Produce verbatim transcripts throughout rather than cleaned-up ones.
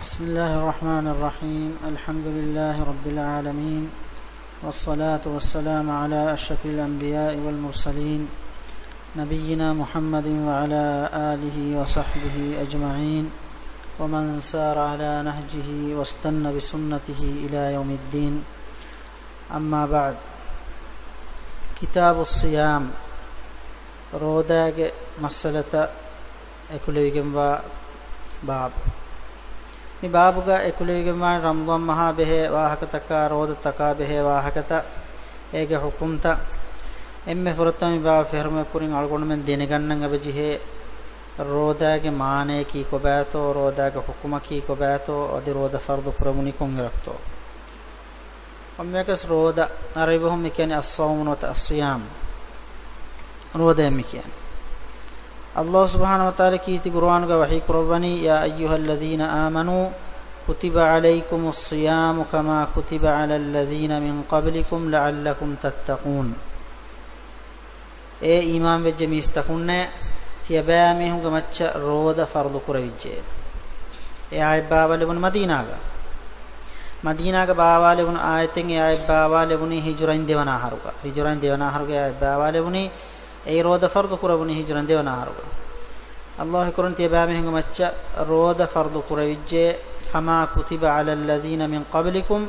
بسم الله الرحمن الرحيم. الحمد لله رب العالمين، والصلاة والسلام على أشرف الأنبياء والمرسلين، نبينا محمد وعلى آله وصحبه أجمعين، ومن سار على نهجه واستن بسنته إلى يوم الدين. أما بعد. كتاب الصيام، ރޯދާގެ މައްސަލަތައް އެކުލެވިގެންވާ ބާބު. މި ބާބުގަ އެކުލެވިގެންވާނެ ރަމަޟާން މަހާ ބެހޭ ވާހަކަތަކާ، ރޯދަތަކާ ބެހޭ ވާހަކަތައް، އޭގެ ޙުކުމްތައް. އެންމެ ފުރަތަމަ މި ބާބު ފެށުމެއް ކުރިން އަޅުގަނޑުމެން ދެނެގަންނަން އެބަޖެހޭ، ރޯދާގެ މާނަޔަކީ ކޮބާތޯ، ރޯދާގެ ޙުކުމަކީ ކޮބާތޯ، އަދި ރޯދަ ފަރުޟު ކުރެވުނީ ކޮންއިރަކުތޯ. ކޮންމެއަކަސް ރޯދަ، ޢަރަބި ބަހުން މި ކިޔަނީ އައްޞައުމު ނުވަތަ އައްޞިޔާމް. ރޯދައޭ މި ކިޔަނީ. ﷲ ސުބްޙާނަހޫ ވަތަޢާލާ ކީރިތި ޤުރުއާނުގަ ވަޙީ ކުރައްވަނީ، يا أيها الذين آمنوا كتب عليكم الصيام كما كتب على الذين من قبلكم لعلكم تتقون. އޭ އީމާންވެއްޖެ މީސްތަކުންނޭ، ތިޔަބައިމީހުންގެ މައްޗަށް ރޯދަ ފަރުޟު ކުރެވިއްޖެ. އެ އާޔަތް ބާވާލެވުނު މަދީނާގަ. މަދީނާގަ ބާވާލެވުނު އާޔަތެއް، އެ އާޔަތް ބާވާލެވުނީ ހިޖުރައިން ދެވަނަ އަހަރުގަ. ހިޖުރައިން ދެވަނަ އަހަރުގަ އެ އާޔަތް ބާވާލެވުނީ، އެއީ ރޯދަ ފަރުޟު ކުރެވުނީ ހިޖުރައިން ދެވަނަ އަހަރުގަ. ﷲ ކުރުން ތިޔަބައިމީހުންގެ މައްޗަށް ރޯދަ ފަރުޟު ކުރެވިއްޖެ، كما كتب على الذين من قبلكم،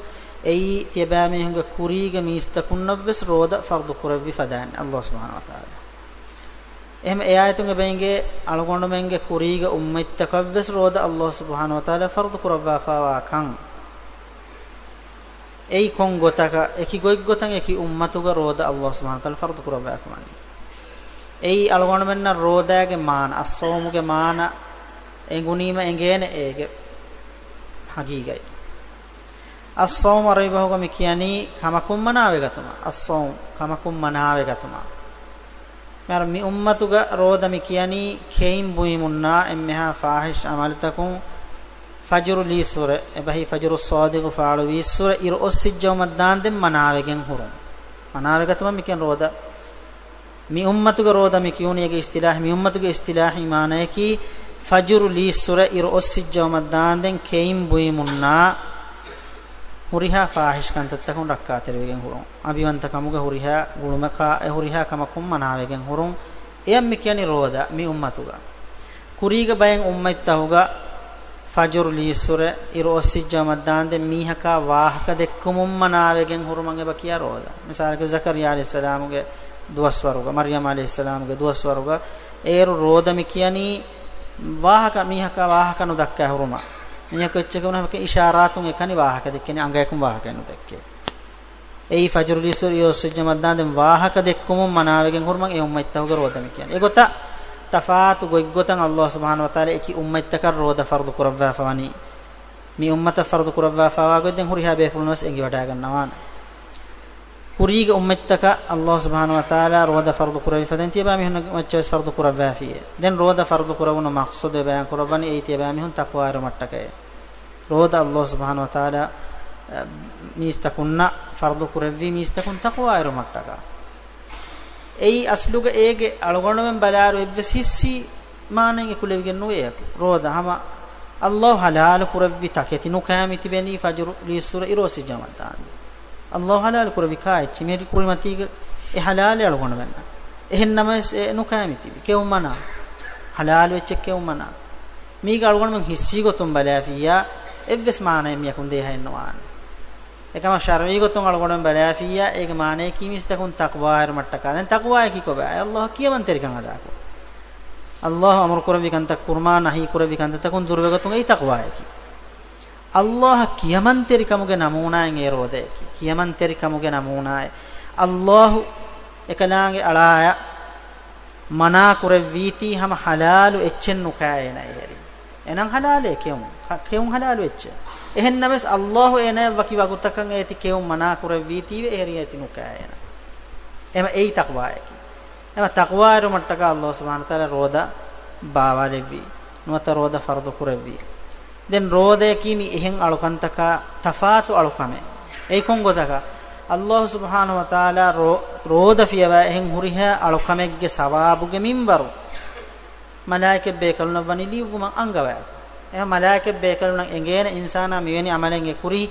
އެއީ ތިޔަބައިމީހުންގެ ކުރީގެ މީސްތަކުންނަށްވެސް ރޯދަ ފަރުޟު ކުރެއްވި ފަދައިން ﷲ ސުބްޙާނަހޫ ވަތަޢާލާ. އެހެން އެ އާޔަތުން އެބައިނގޭ އަޅުގަނޑުމެންގެ ކުރީގެ އުއްމަތްތަކަށްވެސް ރޯދަ ﷲ ސުބްޙާނަހޫ ވަތަޢާލާ ފަރުޟު ކުރައްވާފަވާ ކަން. އެއީ ކޮން ގޮތަކަށް، އެކި ގޮތްގޮތަށް އެކި އުއްމަތުގަ ރޯދަ ﷲ ސުބްޙާނަހޫ ވަތަޢާލާ ފަރުޟު ކުރައްވާފަވަނީ. އެއީ އަޅުގަނޑުމެންނަށް ރޯދާގެ މާނަ، އައްޞައުމުގެ މާނަ އެނގުނީމަ އެނގޭނެ އޭގެ ޙަޤީޤަތް. އައްޞައުމު ޢަރަބި ބަހުގަ މި ކިޔަނީ ކަމަކުން މަނާވެގަތުމަށް. އައްޞައުމު ކަމަކުން މަނާވެގަތުމަށް. މިހާރު މި އުއްމަތުގަ ރޯދަ މި ކިޔަނީ ކެއިން ބުއިމުންނާ އެންމެހާ ފާޙިޝް ޢަމަލުތަކުން، ފަޖުރު ލީއްސުރެ، އެބަހީ ފަޖުރު ޞާދިޤު ފާޅުވީއްސުރެ، އިރު އޮއްސިއްޖައުމަށްދާންދެން މަނާވެގެން ހުރުން. މަނާވެގަތުމަށް މި ކިޔަން ރޯދަ. މި އުއްމަތުގަ ރޯދަ މި ކިޔުނީ އޭގެ އިޞްޠިލާޙީ، މި އުއްމަތުގެ އިޞްޠިލާޙީ މާނަޔަކީ، ފަޖުރު ލީއްސުރެ، އިރު އޮއްސިއްޖައުމަށްދާންދެން ކެއިން ބުއިމުންނާ ހުރިހާ ފާޙިޝް ކަންތައްތަކުން ރައްކާތެރިވެގެން ހުރުން. އަނބިވަންތަ ކަމުގެ ހުރިހާ ގުޅުމަކާ، އެ ހުރިހާ ކަމަކުން މަނާވެގެން ހުރުން. އެޔަށް މި ކިޔަނީ ރޯދަ މި އުއްމަތުގަ. ކުރީގެ ބައެއް އުއްމަތްތަކުގަ ފަޖުރު ލީއްސުރެ، އިރު އޮއްސިއްޖައުމަށްދާންދެން މީހަކާ ވާހަކަ ދެއްކުމުން މަނާވެގެން ހުރުމަށް އެބަ ކިޔާ ރޯދަ. މިސާލަކަށް ޒަކަރިއްޔާ ޢަލައިހިއްސަލާމުގެ ދުވަސްވަރުގަ، މަރްޔަމް ޢަލައިހިއްސަލާމުގެ ދުވަސްވަރުގަ، އޭރު ރޯދަ މި ކިޔަނީ ވާހަކަ، މީހަކާ ވާހަކަ ނުދައްކާ ހުރުމަށް. މީހަކު އެއްޗެއް ކަމުނަ އިޝާރާތުން އެކަނި ވާހަކަ ދެއްކެނީ، އަނގަޔަކުން ވާހަކައެއް ނުދެއްކޭ. އެއީ ފަޖުރު ލީއްސުރެ އިރު އޮއްސިއްޖައުމަށްދާންދެން ވާހަކަ ދެއްކުމުން މަނާވެގެން ހުރުމަށް އެ އުއްމަތްތަކުގެ ރޯދަ މި ކިޔަނީ. އެގޮތަށް ތަފާތު ގޮތްގޮތަށް ﷲ ސުބްޙާނަހޫ ވަތަޢާލާ އެކި އުއްމަތްތަކަށް ރޯދަ ފަރުޟު ކުރައްވާފަވަނީ. މި އުއްމަތަށް ފަރުޟު ކުރައްވާފަވާ ގޮތް ދެން ހުރިހާ ބޭފުޅުން ވެސް އެނގިވަޑައިގަންނަވާނެ. ކުރީގެ އުއްމަތްތަކަށް ﷲ ސުބްޙާނަހޫ ވަތަޢާލާ ރޯދަ ފަރުޟު ކުރެއްވި ފަދައިން ތިޔަބައިމީހުންގެ މައްޗަށް ވެސް ފަރުޟު ކުރައްވާފިއޭ. ދެން ރޯދަ ފަރުޟު ކުރެވުނު މަޤްޞަދު އެ ބަޔާން ކުރައްވަނީ އެއީ ތިޔަބައިމީހުން ތަޤްވާވެރިވުމަށްޓަކައޭ. ރޯދަ ﷲ ސުބްޙާނަހޫ ވަތަޢާލާ، އަ، މީސްތަކުންނަށް ފަރުޟު ކުރެއްވީ މީސްތަކުން ތަޤްވާވެރިވުމަށްޓަކާ. އެއީ އަސްލުގަ އޭގެ އަޅުގަނޑުމެން ބަލާއިރު އެއްވެސް ޙިއްސީ މާނައެއް އެކުލެވިގެން ނުވޭ އެކު. ރޯދަ ހަމަ ﷲ ޙަލާލު ކުރެއްވި ތަކެތި ނުކައި މި ތިބެނީ ފަޖުރު ލީއްސުރެ އިރު އޮއްސިއްޖައުމަށްދާންދެން. ﷲ ޙަލާލު ކުރެއްވި ކާ އެއްޗެއް؟ މި ކުރިމަތީގަ އެ ޙަލާލެއް އަޅުގަނޑުމެންނަށް. އެހެން ނަމަވެސް އެ ނުކައި މި ތިބި. ކެއުން މަނާ. ޙަލާލު އެއްޗެއް ކެއުން މަނާ. މީގަ އަޅުގަނޑުމެން ޙިއްސީ ގޮތުން ބަލާފިއްޔާ، އެއްވެސް މާނައެއް މިއަކުން ދޭހައެއް ނުވާނެ. އެކަމަށް ޝަރުޢީ ގޮތުން އަޅުގަނޑުމެން ބަލާފިއްޔާ، އޭގެ މާނަޔަކީ މީސްތަކުން ތަޤްވާވެރިވުމަށްޓަކާ. ދެން ތަޤްވާއަކީ ކޮބާ؟ ﷲ އަށް ކިޔަމަންތެރިކަން އަދާކުރުން. ﷲ އަމުރު ކުރެއްވި ކަންތައް ކުރުމާ، ނަހީ ކުރެއްވި ކަންތައްތަކުން ދުރުވެގަތުން، އެއީ ތަޤްވާއަކީ. ﷲ އަށް ކިޔަމަންތެރިކަމުގެ ނަމޫނާއެއް އެ ރޯދައަކީ. ކިޔަމަންތެރިކަމުގެ ނަމޫނާއެއް. ﷲ އެކަލާނގެ އަޅާޔަށް މަނާ ކުރެއްވީތީ ހަމަ ޙަލާލު އެއްޗެއް ނުކާ އޭނަ އެހެރީ. އެނަން ޙަލާލޭ ކެއުން. ކ-، ކެއުން ޙަލާލު އެއްޗެއް. އެހެން ނަމަވެސް ﷲ އޭނަޔަށް ވަކި ވަގުތަކަށް އޭތި ކެއުން މަނާ ކުރެއްވީތީވެ އެހެރީ އޭތި ނުކާ އޭނަ. އެމަ އެއީ ތަޤްވާއަކީ. އެމަ ތަޤްވާވެރިވުމަށްޓަކާ ﷲ ސުބްޙާނަހޫ ވަތަޢާލާ ރޯދަ ބާވާލެއްވީ. ނުވަތަ ރޯދަ ފަރުޟު ކުރެއްވީ. ދެން ރޯދައަކީ މި އެހެން އަޅުކަންތަކާ ތަފާތު އަޅުކަމެއް. އެއީ ކޮން ގޮތަކަށް؟ ﷲ ސުބްޙާނަހޫ ވަތަޢާލާ ރޯ-، ރޯދަ ފިޔަވާ އެހެން ހުރިހާ އަޅުކަމެއްގެ ސަވާބުގެ މިންވަރު މަލާއިކަތް ބޭކަލުންނަށް ވަނީ ލިޔުއްވުމަށް އަންގަވައިފަ. އެ މަލާއިކަތް ބޭކަލުންނަށް އެނގޭނެ އިންސާނާ މިވެނި ޢަމަލެއް އެ ކުރީ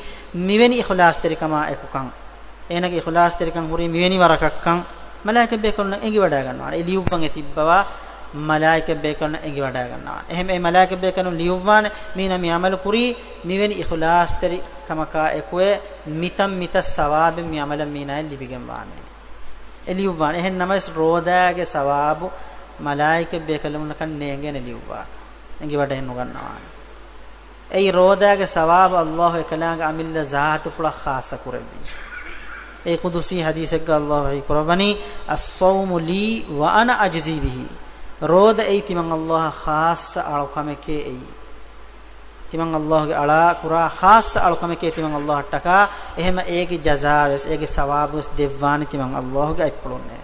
މިވެނި އިޚްލާޞްތެރިކަމާ އެކުކަން. އޭނަގެ އިޚްލާޞްތެރިކަން ހުރީ މިވެނި ވަރަކަށްކަން މަލާއިކަތް ބޭކަލުންނަށް އެނގިވަޑައިގަންނަވާނެ. އެ ލިޔުއްވަން އެ ތިއްބަވާ މަލާއިކަތް ބޭކަލުންނަށް އެނގިވަޑައިގަންނަވާނެ. އެހެން އެ މަލާއިކަތް ބޭކަލުން ލިޔުއްވާނެ މީނަ މި ޢަމަލު ކުރީ މިވެނި އިޚްލާޞްތެރިކަމަކާ އެކުވެ މިތަން މިތައް ސަވާބެއް މި ޢަމަލަށް މީނާއަށް ލިބިގެންވާނެ. އެ ލިޔުއްވާނެ. އެހެން ނަމަވެސް ރޯދާގެ ސަވާބު މަލާއިކަތް ބޭކަލުންނަކަށް ނޭނގޭނެ ލިޔުއްވާކަށް. އެނގިވަޑައެއް ނުގަންނަވާނެ. އެއީ ރޯދާގެ ސަވާބު ﷲ އެކަލާނގެ އަމިއްލަ ޒާތުފުޅަށް ޚާއްޞަ ކުރެއްވީ. އެއީ ޤުދުސީ ޙަދީޘެއްގަ ﷲ ވަޙީ ކުރައްވަނީ، "الصوم لي وأنا أجزي به." ރޯދަ އެއީ ތިމަން ﷲ އަށް ޚާއްޞަ އަޅުކަމެކޭ އެއީ. ތިމަން ﷲ ގެ އަޅާ ކުރާ ޚާއްޞަ އަޅުކަމެކޭ ތިމަން ﷲ އަށްޓަކާ، އެހެމަ އޭގެ ޖަޒާވެސް، އޭގެ ސަވާބުވެސް ދެއްވާނީ ތިމަން ﷲ ގެ އަތްޕުޅުންނޭ.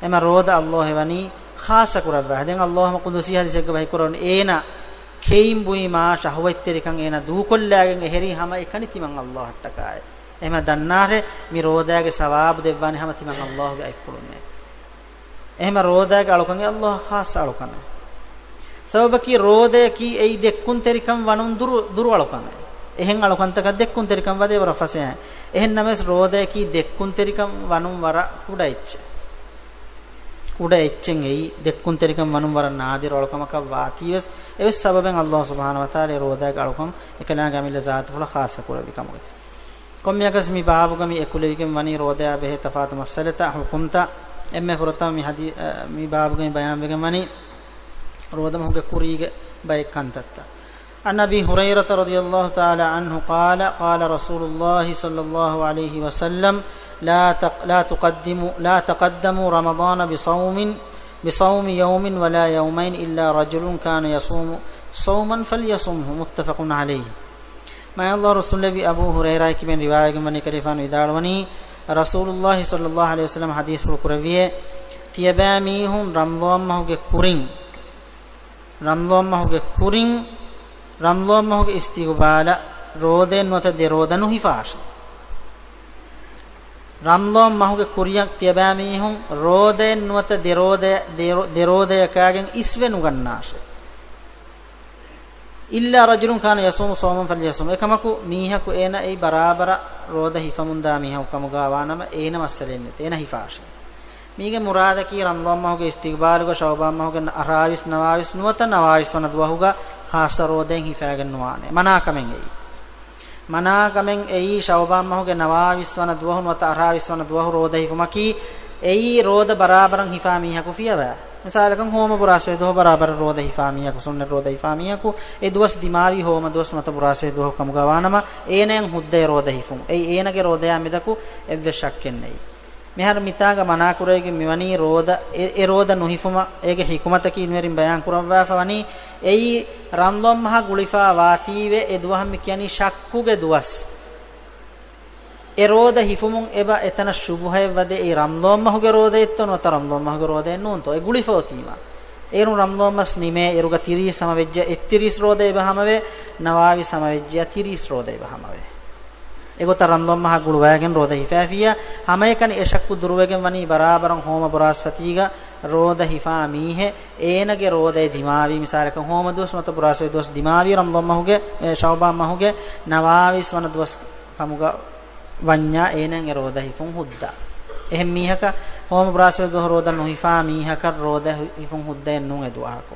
އެމަ ރޯދަ ﷲ އެވަނީ ޚާއްޞަ ކުރައްވާ. ދެން ﷲ ޤުދުސީ ޙަދީޘެއްގަ ވަޙީ ކުރައްވަނީ، އޭނަ ކެއިން ބުއިމާ ޝަހުވަތްތެރިކަން އޭނަ ދޫކޮށްލާގެން އެހެރީ ހަމަ އެކަނި ތިމަން ﷲ އަށްޓަކާއޭ. އެހެމަ ދަންނާށޭ، މި ރޯދާގެ ސަވާބު ދެއްވާނީ ހަމަ ތިމަން ﷲ ގެ އަތްޕުޅުންނޭ. އެހެމަ ރޯދާގެ އަޅުކަން ﷲ އަށް ޚާއްޞަ އަޅުކަމެއް. ސަބަބަކީ ރޯދަޔަކީ އެއީ ދެއްކުންތެރިކަން ވަނުން ދުރު، ދުރު އަޅުކަމެއް. އެހެން އަޅުކަންތަކަށް ދެއްކުންތެރިކަން ވަދެ ވަރަށް ފަސޭހަ. އެހެން ނަމަވެސް ރޯދަޔަކީ ދެއްކުންތެރިކަން ވަނުން ވަރަށް ކުޑަ އެއްޗެއް. ކުޑަ އެއްޗެއް އެއީ، ދެއްކުންތެރިކަން ވަނުން ވަރަށް ނާދިރު އަޅުކަމަކަށް ވާތީވެސް، އެވެސް ސަބަބެއް ﷲ ސުބްޙާނަހޫ ވަތަޢާލާ ރޯދާގެ އަޅުކަން އެކަލާނގެ އަމިއްލަ ޒާތުފުޅަށް ޚާއްޞަ ކުރެއްވި ކަމުގަ. ކޮންމެއަކަސް މި ބާބުގަ މި އެކުލެވިގެން ވަނީ ރޯދަޔާ ބެހޭ ތަފާތު މައްސަލަތައް، ޙުކުމްތައް. އެންމެ ފުރަތަމަ މި ޙަދީ، އަ، މި ބާބުގައި ބަޔާންވެގެން ވަނީ ރޯދަމަހުގެ ކުރީގެ ބައެއް ކަންތައްތައް. عن أبي هريرة رضي الله تعالى عنه قال، قال رسول الله صلى الله عليه وسلم، لا تق-، لا تقدموا، لا تقدموا رمضان بصوم، بصوم يوم ولا يومين إلا رجل كان يصوم صوما فليصمه، متفق عليه. މާތް ﷲ ރުއްސުންލެއްވި އަބޫ ހުރައިރާއަކީ ބެން ރިވާޔަތްވެގެން ވަނީ ކަލޭފާނު ވިދާޅުވަނީ، ރަސޫލުﷲ ޞައްލަﷲ ޢަލައިހި ވަސައްލަމަ ޙަދީޘްފުޅު ކުރެއްވިއޭ، ތިޔަބައިމީހުން ރަމަޟާން މަހުގެ ކުރިން، ރަމަޟާން މަހުގެ ކުރިން، ރަމަޟާން މަހުގެ އިސްތިޤުބާލަށް ރޯދައެއް ނުވަތަ ދެ ރޯދަ ނުހިފާށޭ. ރަމަޟާން މަހުގެ ކުރިއަށް ތިޔަބައިމީހުން ރޯދައެއް ނުވަތަ ދެ ރޯދަ، ދެ ރޯ-، ދެ ރޯދަޔަކާގެން އިސްވެ ނުގަންނާށޭ. إلا رجل كان يصوم صوما فليصمه. އެކަމަކު މީހަކު އޭނަ އެއީ ބަރާބަރަށް ރޯދަ ހިފަމުންދާ މީހަކު ކަމުގަ ވާނަމަ އޭނަ މައްސަލައެއް ނެތޭ، އޭނަ ހިފާށޭ. މީގެ މުރާދަކީ ރަމަޟާން މަހުގެ އިސްތިޤުބާލުގަ ޝަޢުބާން މަހުގެ އަށާވީސް ނަވާވީސް ނުވަތަ ނަވާވީސް ވަނަ ދުވަހުގަ ޚާއްޞަ ރޯދައެއް ހިފާގެން ނުވާނެ. މަނާކަމެއް އެއީ. މަނާކަމެއް އެއީ ޝަޢުބާން މަހުގެ ނަވާވީސް ވަނަ ދުވަހު ނުވަތަ އަށާވީސް ވަނަ ދުވަހު ރޯދަ ހިފުމަކީ، އެއީ ރޯދަ ބަރާބަރަށް ހިފާ މީހަކު ފިޔަވާ. މިސާލަކަށް ހޯމަ ބުރާސްވެ ދުވަހު ބަރާބަރަށް ރޯދަ ހިފާ މީހަކު، ސުންނަތް ރޯދަ ހިފާ މީހަކު، އެ ދުވަސް ދިމާވީ ހޯމަ ދުވަސް ނުވަތަ ބުރާސްވެ ދުވަހު ކަމުގަ ވާނަމަ، އޭނައަށް ހުއްދައޭ ރޯދަ ހިފުން. އެއީ އޭނަގެ ރޯދަޔާ މެދަކު އެއްވެސް ޝައްކެއް ނެތް. މިހާރު މިތާގަ މަނާކުރެވިގެން މިވަނީ ރޯދަ، އެ، އެ ރޯދަ ނުހިފުމަށް އޭގެ ޙިކުމަތަކީ އިލްމުވެރިން ބަޔާން ކުރައްވާފަ ވަނީ، އެއީ ރަމަޟާން މަހާ ގުޅިފާ ވާތީވެ އެ ދުވަހަށް މި ކިޔަނީ ޝައްކުގެ ދުވަސް. އެ ރޯދަ ހިފުމުން އެބަ އެތަނަށް ޝުބުހައެއް ވަދެ، އެއީ ރަމަޟާން މަހުގެ ރޯދައެއްތޯ ނުވަތަ ރަމަޟާން މަހުގެ ރޯދައެއް ނޫންތޯ؟ އެ ގުޅިފަ އޮތީމާ. އޭރުން ރަމަޟާން މަސް ނިމޭ، އޭރުގަ ތިރީސް ހަމަވެއްޖެ، އެއްތިރީސް ރޯދަ އެބަ ހަމަވޭ، ނަވާވީސް ހަމަވެއްޖެ، ތިރީސް ރޯދަ އެބަ ހަމަވޭ. އެގޮތަށް ރަމަޟާން މަހާ ގުޅުވައިގެން ރޯދަ ހިފާފިއްޔާ، ހަމައެކަނި އެ ޝައްކު ދުރުވެގެން ވަނީ ބަރާބަރަށް ހޯމަ ބުރާސްފަތީގަ ރޯދަ ހިފާ މީހެއް، އޭނަގެ ރޯދައެއް ދިމާވީ، މިސާލަކަށް ހޯމަ ދުވަސް ނުވަތަ ބުރާސްވެ ދުވަސް ދިމާވީ ރަމަޟާން މަހުގެ، އެ، ޝަޢުބާން މަހުގެ ނަވާވީސް ވަނަ ދުވަސް ކަމުގަ ވަންޏާ އޭނައަށް އެ ރޯދަ ހިފުން ހުއްދަ. އެހެން މީހަކަށް ހޯމަ ބުރާސްވެ ދުވަހު ރޯދަ ނުހިފާ މީހަކަށް ރޯދަ ހި-، ހިފުން ހުއްދައެއް ނޫން އެ ދުވަހަކު.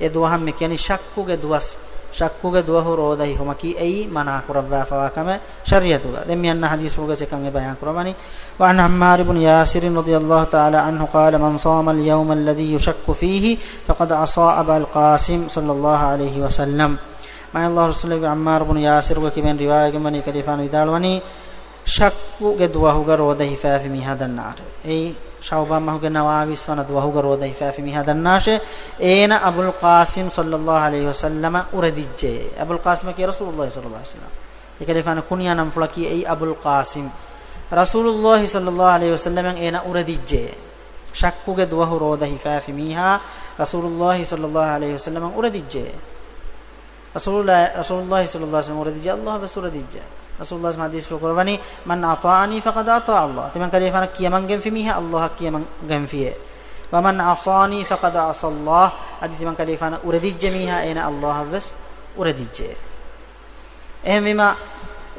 އެ ދުވަހަށް މި ކިޔަނީ ޝައްކުގެ ދުވަސް، ޝައްކުގެ ދުވަހު ރޯދަ ހިފުމަކީ އެއީ މަނާ ކުރައްވާފަވާ ކަމެއް ޝަރީޢަތުގަ. ދެން މި އަންނަ ޙަދީޘްފުޅުގަ އެކަން އެ ބަޔާން ކުރައްވަނީ، وعن عمار بن ياسر رضي الله تعالى عنه قال، من صام اليوم الذي يشك فيه فقد عصى أبا القاسم صلى الله عليه وسلم. މާތް ﷲ ރުއްސުންލެއްވި ޢައްމާރު ބުނު ޔާސިރުގެ ކިބައިން ރިވާޔަތްވެގެންވަނީ، ކަލޭފާނު ވިދާޅުވަނީ، ޝައްކުގެ ދުވަހުގަ ރޯދަ ހިފާފި މީހާ ދަންނާށޭ. އެއީ، ޝަޢުބާން މަހުގެ ނަވާވީސް ވަނަ ދުވަހުގަ ރޯދަ ހިފާފި މީހާ ދަންނާށޭ. އޭނަ އަބުލް ޤާސިމް ޞައްލައްލާހު ޢަލައިހި ވަސައްލަމަށް އުރެދިއްޖެ. އަބުލް ޤާސިމަކީ ރަސޫލުﷲ ޞައްލައްލާހު ޢަލައިހި ވަސައްލަމް. އެކަލޭފާނު ކުންޔާ ނަންފުޅަކީ އެއީ އަބުލް ޤާސިމް. ރަސޫލުﷲ ޞައްލައްލާހު ޢަލައިހި ވަސައްލަމަށް އޭނަ އުރެދިއްޖެ. ޝައްކުގެ ދުވަހު ރޯދަ ހިފާފި މީހާ ރަސޫލުﷲ ޞައްލައްލާހު ޢަލައިހި ވަސައްލަމަށް އުރެދިއްޖެ. ރަސޫލުﷲ، ރަސޫލުﷲ ޞައްލައްލާހު ޢަލައިހި ވަސައްލަމް އުރެދިއްޖެ، ﷲ ވެސް އުރެދިއްޖެ. ރަސޫލުﷲ ޙަދީޘްފުޅު ކުރައްވަނީ، من أطاعني فقد أطاع الله. ތިމަން ކަލޭފާނަށް ކިޔަމަންގެންފި މީހާ ﷲއަށް ކިޔަމަންގެންފިއޭ. ومن عصاني فقد عصى الله، އަދި ތިމަން ކަލޭގެފާނަށް އުރެދިއްޖެ މީހާ އޭނަ ﷲ އަށްވެސް އުރެދިއްޖެ. އެހެންވީމަ،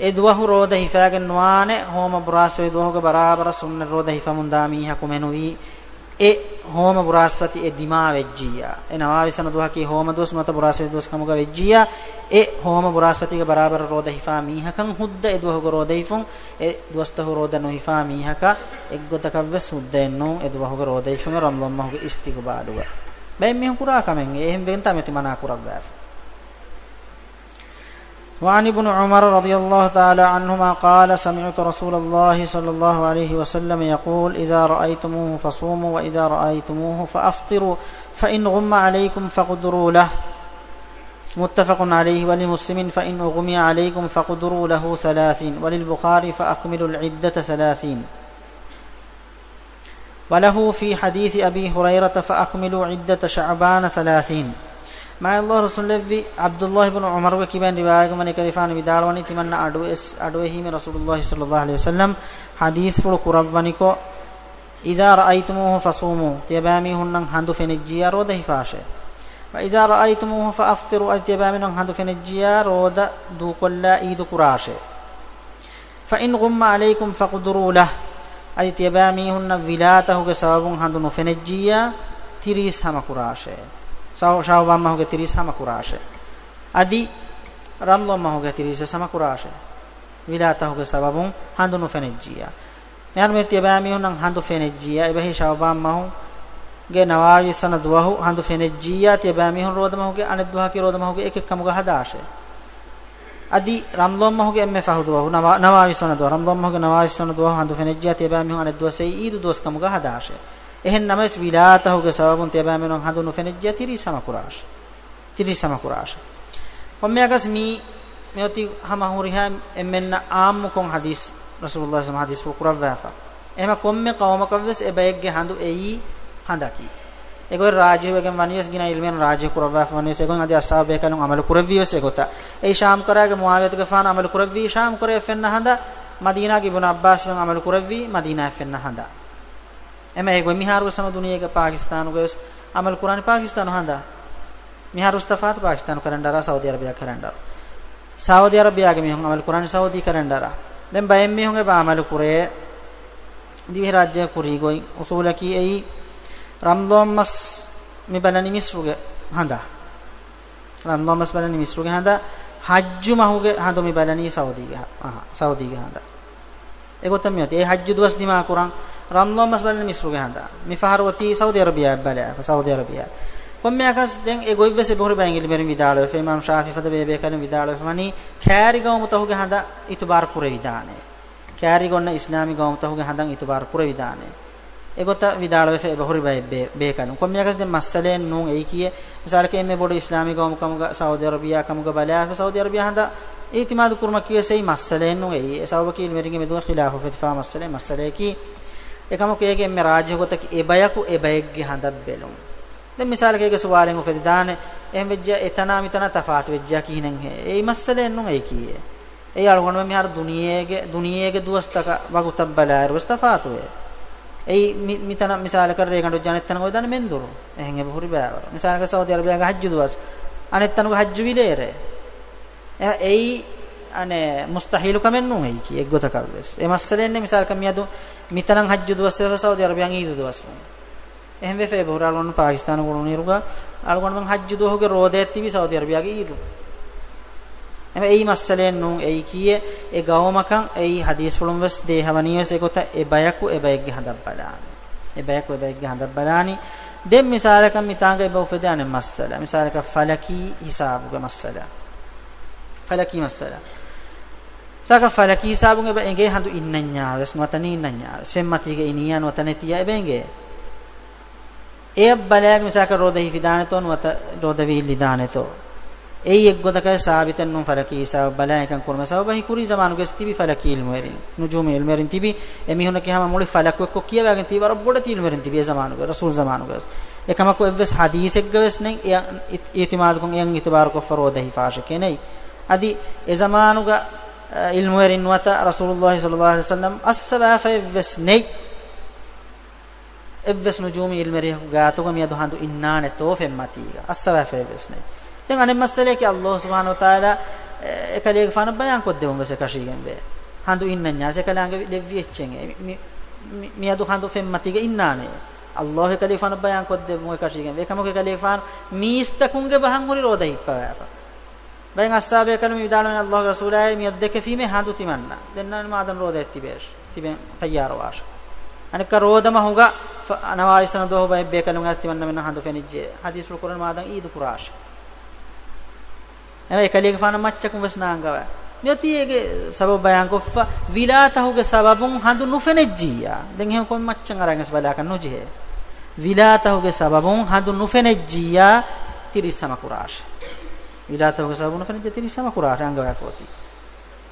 އެ ދުވަހު ރޯދަ ހިފާގެން ނުވާނެ، ހޯމަ ބުރާސްފަތި ދުވަހުގެ ބަރާބަރަށް ސުންނަތް ރޯދަ ހިފަމުންދާ މީހަކު މެނުވީ، އެ ހޯމަ ބުރާސްފަތި އެ ދިމާވެއްޖިއްޔާ، އެ ނަވާވީސް ވަނަ ދުވަހަކީ ހޯމަ ދުވަސް ނުވަތަ ބުރާސްފަތި ދުވަސް ކަމުގަ ވެއްޖިއްޔާ، އެ ހޯމަ ބުރާސްފަތީގެ ބަރާބަރަށް ރޯދަ ހިފާ މީހަކަށް ހުއްދަ އެ ދުވަހުގެ ރޯދަ ހިފުން، އެ ދުވަސްތަހު ރޯދަ ނުހިފާ މީހަކަށް އެއްގޮތަކަށްވެސް ހުއްދައެއް ނޫން އެ ދުވަހުގެ ރޯދަ ހިފުމެއް ރަމަޟާން މަހުގެ އިސްތިގުބާލުގަ. ބައެއް މީހުން ކުރާ ކަމެއް އެ، އެހެން ވެގެން ތާ މިއޮތީ މަނާ ކުރައްވާފަ. وعن ابن عمر رضي الله تعالى عنهما قال: سمعت رسول الله صلى الله عليه وسلم يقول: إذا رأيتموه فصوموا، وإذا رأيتموه فأفطروا، فإن غم عليكم فاقدروا له. متفق عليه. ولمسلم: فإن أغمي عليكم فاقدروا له ثلاثين. وللبخاري: فأكملوا العدة ثلاثين. وله في حديث أبي هريرة: فأكملوا عدة شعبان ثلاثين. މާތް ﷲ ރަސޫލެއްވި ޢަބްދުﷲ ބިން ޢުމަރުގެ ކިބައިން ރިވާޔަތްވަނީ ކަލޭގެފާނު ވިދާޅުވަނީ ތިމަންނަ އަޑު އެސް، އަޑުއެހީމެ ރަސޫލުﷲ ޞައްލަﷲ ޢަލައިހި ވަސައްލަމް ޙަދީޘްފުޅު ކުރައްވަނިކޮށް، إذا رأيتموه فصوموا، ތިޔަބައިމީހުންނަށް ހަނދު ފެނިއްޖިއްޔާ ރޯދަ ހިފާށޭ. وإذا رأيتموه فأفطروا، އަދި ތިޔަބައިމީހުންނަށް ހަނދު ފެނިއްޖިއްޔާ ރޯދަ ދޫކޮށްލާ އީދު ކުރާށޭ. فإن غم عليكم فاقدروا له، އަދި ތިޔަބައިމީހުންނަށް ވިލާތަކުގެ ސަބަބުން ހަނދު ނުފެނިއްޖިއްޔާ ތިރީސް ހަމަކުރާށޭ. ޝައު-، ޝައުބާން މަހުގެ ތިރީސް ހަމަކުރާށޭ. އަދި ރަމަޟާން މަހުގެ ތިރީސް ވެސް ހަމަކުރާށޭ. ވިލާތަކުގެ ސަބަބުން ހަނދު ނުފެނިއްޖިއްޔާ. މިހާރު މި ތިޔަބައިމީހުންނަށް ހަނދު ފެނިއްޖިއްޔާ، އެބަހީ ޝައުބާން މަހުގެ ނަވާވީސް ވަނަ ދުވަހު ހަނދު ފެނިއްޖިއްޔާ، ތިޔަބައިމީހުން ރޯދަ މަހުގެ އަނެއް ދުވަހަކީ ރޯދަ މަހުގެ އެކެއް ކަމުގަ ހަދާށޭ. އަދި ރަމަޟާން މަހުގެ އެންމެ ފަހު ދުވަހު، ނަވާ-، ނަވާވީސް ވަނަ ދުވަހު، ރަމަޟާން މަހުގެ ނަވާވީސް ވަނަ ދުވަހު ހަނދު ފެނިއްޖިއްޔާ، ތިޔަބައިމީހުން އަނެއް ދުވަސް އެއީ އީދު ދުވަސް ކަމުގަ ހަދާށޭ. އެހެން ނަމަވެސް، ވިލާތަކުގެ ސަބަބުން ތިޔަބައިމީހުން ހަނދު ނުފެނިއްޖިއްޔާ ތިރީސް ހަމަކުރާށޭ. ތިރީސް ހަމަކުރާށޭ. ކޮންމެއަކަސް މީ މިއޮތީ ހަމަ ހުރިހާ އެންމެންނަށް އާއްމުކޮށް ޙަދީޘް، ރަސޫލުﷲ ޞައްލަﷲ ޙަދީޘްފުޅު ކުރައްވާފަ. އެހެމަ ކޮންމެ ޤައުމަކަށްވެސް އެބައެއްގެ ހަނދު އެއީ ހަނދަކީ. އެގޮތް ރާޖިޙުވެގެން ވަނީވެސް ގިނަ ޢިލްމުވެރިން ރާޖިޙު ކުރައްވާފަ ވަނީވެސް އެގޮތް އަދި އަޞްޙާބު ބޭކަލުން ޢަމަލު ކުރެއްވީވެސް އެގޮތަށް. އެއީ ޝާމް ކަރާގެ މުޢާވިޔަތުގެފާނު ޢަމަލު ކުރެއްވީ ޝާމް ކަރަޔަށް ފެންނަ ހަނދަށް، މަދީނާގެ އިބްނު ޢައްބާސް ވެސް ޢަމަލު ކުރެއްވީ މަދީނާއަށް ފެންނަ ހަނދަށް. އެމަ އެގޮތް މިހާރުވެސް ހަމަ ދުނިޔޭގެ ޕާކިސްތާނުގަވެސް ޢަމަލު ކުރާނީ ޕާކިސްތާނު ހަނދާ. މިހާރު ވެސް ތަފާތު ޕާކިސްތާނު ކަލެންޑަރާ ސައުދީ ޢަރަބިޔާ ކަލެންޑަރު. ސައުދީ ޢަރަބިޔާގެ މީހުން ޢަމަލު ކުރާނީ ސައުދީ ކަލެންޑަރާ. ދެން ބައެއް މީހުން އެބަ ޢަމަލު ކުރޭ ދިވެހިރާއްޖޭގެ ކުރީގޮތް. އުޞޫލަކީ އެއީ ރަމަޟާން މަސް މި ބަލަނީ މިޞްރުގެ ހަނދާ. ރަމަޟާން މަސް ބަލަނީ މިޞްރުގެ ހަނދާ. ޙައްޖު މަހުގެ ހަނދު މި ބަލަނީ ސައުދީގެ ހަ-، އަހަ، ސައުދީގެ ހަނދާ. އެގޮތަށް މިއޮތީ. އެ ޙައްޖު ދުވަސް ދިމާކުރަން ރަމަޟާން މަސް ބަލަނީ މިޞްރުގެ ހަނދާ. މިފަހަރު އޮތީ ސައުދީ ޢަރަބިޔާ ބަލާފަ، ސައުދީ ޢަރަބިޔާ. ކޮންމެއަކަސް ދެން އެ ގޮތްވެސް އެބަހުރި ބައެއް ޢިލްމުވެރިން ވިދާޅުވެފަ، އިމާމް ޝާފިޢީ ފަދަ ބޭބޭކަލުން ވިދާޅުވެފަ ވަނީ، ކާރި ގައުމުތަކުގެ ހަނދަށް އިތުބާރު ކުރެވިދާނެ. ކާރިގަ އޮންނަ އިސްލާމީ ގައުމުތަކުގެ ހަނދަށް އިތުބާރު ކުރެވިދާނެ. އެގޮތަށް ވިދާޅުވެފަ އެބަހުރި ބައެއް ބޭ-، ބޭކަލުން. ކޮންމެއަކަސް ދެން މައްސަލައެއް ނޫން އެއީކީއެއް. މިސާލަކަށް އެންމެ ބޮޑު އިސްލާމީ ގައުމު ކަމުގަ ސައުދީ ޢަރަބިޔާ ކަމުގަ ބަލާފަ، ސައުދީ ޢަރަބިޔާ ހަނދަށް އިޢުތިމާދު ކުރުމަކީވެސް އެއީ މައްސަލައެއް ނޫން އެއީ. އެ ސަބަބަކީ ޢިލްމުވެރިންގެ މެދުގަ ޚިލާފު އުފެދިފާ މައްސަލައެއް، މައްސަލަޔަކީ. އެކަމަކު އޭގެ އެންމެ ރާޖިޙު ގޮތަކީ އެ ބަޔަކު އެ ބައެއްގެ ހަނދަށް ބެލުން. ދެން މިސާލަކަށް އޭގެ ސުވާލެއް އުފެދިދާނެ، އެހެން ވެއްޖެ އެތަނާ މިތަނާ ތަފާތު ވެއްޖެ ކިހިނެއްހޭ؟ އެއީ މައްސަލައެއް ނޫން އެއީކީއެއް. އެއީ އަޅުގަނޑުމެން މިހާރު ދުނިޔޭގެ، ދުނިޔޭގެ ދުވަސްތަކަށް ވަގުތަށް ބަލާއިރު ވެސް ތަފާތުވޭ. އެއީ މި-، މިތަނަށް މިސާލަކަށް ރޭގަނޑު ވެއްޖެ އަނެއްތަނަށް އޮވެދާނެ މެންދުރު. އެހެން އެބަހުރި ބައިވަރު. މިސާލަކަށް ސައުދީ ޢަރަބިޔާގެ ޙައްޖު ދުވަސް، އަނެއްތަނުގެ ޙައްޖު ވިލޭރޭ. އެ-، އެއީ އަނެއް މުސްތަޙީލު ކަމެއް ނޫން އެއީކީ އެއްގޮތަކަށް ވެސް. އެ މައްސަލައެއް ނެތް. މިސާލަކަށް މިއަދު މިތަނަށް ޙައްޖު ދުވަސް ވެފަ ސައުދީ ޢަރަބިޔާގެ ޢީދު ދުވަސް ވުން. އެހެންވެފަ އެބަހުރި އަޅުގަނޑު ޕާކިސްތާނު އުޅުނުއިރުގަ އަޅުގަނޑުމެން ޙައްޖު ދުވަހުގެ ރޯދައެއް ތިބި ސައުދީ ޢަރަބިޔާގެ ޢީދު. އެމަ އެއީ މައްސަލައެއް ނޫން އެއީކީއެއް. އެ ގައުމަކަށް އެއީ ޙަދީޘްފުޅުން ވެސް ދޭހަވަނީ ވެސް އެގޮތަށް އެ ބަޔަކު އެ ބައެއްގެ ހަނދަށް ބަލާނީ. އެ ބަޔަކު އެ ބައެއްގެ ހަނދަށް ބަލާނީ. ދެން މިސާލަކަށް މިތާނގަ އެބަ އުފެދޭ އަނެއް މައްސަލަ. މިސާލަކަށް ފަލަކީ ހިސާބުގެ މައްސަލަ. ފަލަކީ މައްސަލަ. މިސާލަކަށް ފަލަކީ ހިސާބުން އެބަ އެނގޭ ހަނދު އިންނަންޏާ ވެސް ނުވަތަ ނީންނަންޏާ ވެސް. ފެންމަތީގަ އިނިއްޔާ ނުވަތަ ނެތިއްޔާ އެބަ އެނގޭ. އެއަށް ބަލާގެ މިސާލަކަށް ރޯދަ ހިފިދާނެތޯ ނުވަތަ ރޯދަ ވީއްލިދާނެތޯ. އެއީ އެއްގޮތަކަށް ސާބިތެއް ނޫން ފަލަކީ ހިސާބަށް ބަލާ އެކަން ކުރުމަށް. ސަބަބަކީ ކުރީ ޒަމާނުގަސް ތިބި ފަލަކީ ޢިލްމުވެރިން، ނުޖޫމު ޢިލްމުވެރިން ތިބި. އެމީހުންނަކީ ހަމަ މުޅި ފަލަކު އެއްކޮށް ކިޔަވާގެން ތިބި ވަރަށް ބޮޑެތި ޢިލްމުވެރިން ތިބި އެ ޒަމާނުގަ، ރަސޫލް ޒަމާނުގަސް. އެކަމަކު އެއްވެސް ޙަދީޘެއްގަވެސް ނެތް އެ-، އި-، އިޢުތިމާދުކޮށް އެއަށް އިތުބާރުކޮށްފަ ރޯދަ ހިފާށެކޭ ނެތް. އަދި އެ ޒަމާނުގަ، އަ، ޢިލްމުވެރިން ނުވަތަ ރަސޫލުﷲ ޞައްލަﷲ ޢަލައިހި ވަސައްލަމް އައްސަވާފައެއްވެސް ނެތް. އެއްވެސް ނުޖޫމީ ޢިލްމުވެރިޔަކު ގާތުގަ މިއަދު ހަނދު އިންނާނެތޯ ފެންމަތީގަ އައްސަވާފައެއްވެސް ނެތް. ދެން އަނެއް މައްސަލައަކީ، އައްލާހު ސުބްޙާނަހޫ ވަތަޢާލާ އެކަލޭގެފާނަށް ބަޔާންކޮށްދެވުން ވެސް އެކަށީގެންވޭ. ހަނދު އިންނަންޏާސް އެކަލާނގެ ލެއްވި އެއްޗެއް މި، މި، މިއަދު ހަނދު ފެންމަތީގަ އިންނާނެ. އައްލާހު އެކަލޭގެފާނަށް ބަޔާންކޮށްދެއްވުން އެކަށީގެންވޭ. އެކަމަކު އެކަލޭގެފާނު މީސްތަކުންގެ ބަހަށް ހުރި ރޯދަ ހިއްޕަވާފަ. ބައެއް އަޞްޙާބުބޭކަލުން ވިދާޅުވަނީ، އައްލާހުގެ ރަސޫލާއޭ، މިއަދު ދެކެފީމޭ ހަނދު ތިމަންނަ. ދެންނަވަނީ މާދަން ރޯދައެއް ތިބޭށް، ތިބެން ތައްޔާރުވާށޭ. އަނެއްކާ ރޯދަ މަހުގަ ފަ-، ނަވާރި ސަނަދު ބައެއް ބޭކަލުން އައިސް ތިމަންނަމެންނަށް ހަނދު ފެނިއްޖެ. ޙަދީޘްފުޅު ކުރަން މާދަން ޢީދު ކުރާށޭ. އެމަ އެކަލޭގެފާނަށް މައްޗަކުން ވެސް ނާންގަވާ. މިއޮތީ އޭގެ ސަބަބު ބަޔާންކޮށްފަ، ވިލާތަހުގެ ސަބަބުން ހަނދު ނުފެނެއްޖިއްޔާ. ދެން އެހެން ކޮން މައްޗަށް އަރަން ވެސް ބަލާކަށް ނުޖެހޭ. ވިލާތަހުގެ ސަބަބުން ހަނދު ނުފެނެއްޖިއްޔާ ތިރީސް ހަމަ ކުރާށޭ. ވިލާތަހުގެ ސަބަބުން ނުފެނިއްޖެ ތިރީސް ހަމަ ކުރާށޭ އަންގަވާފަ އޮތީ.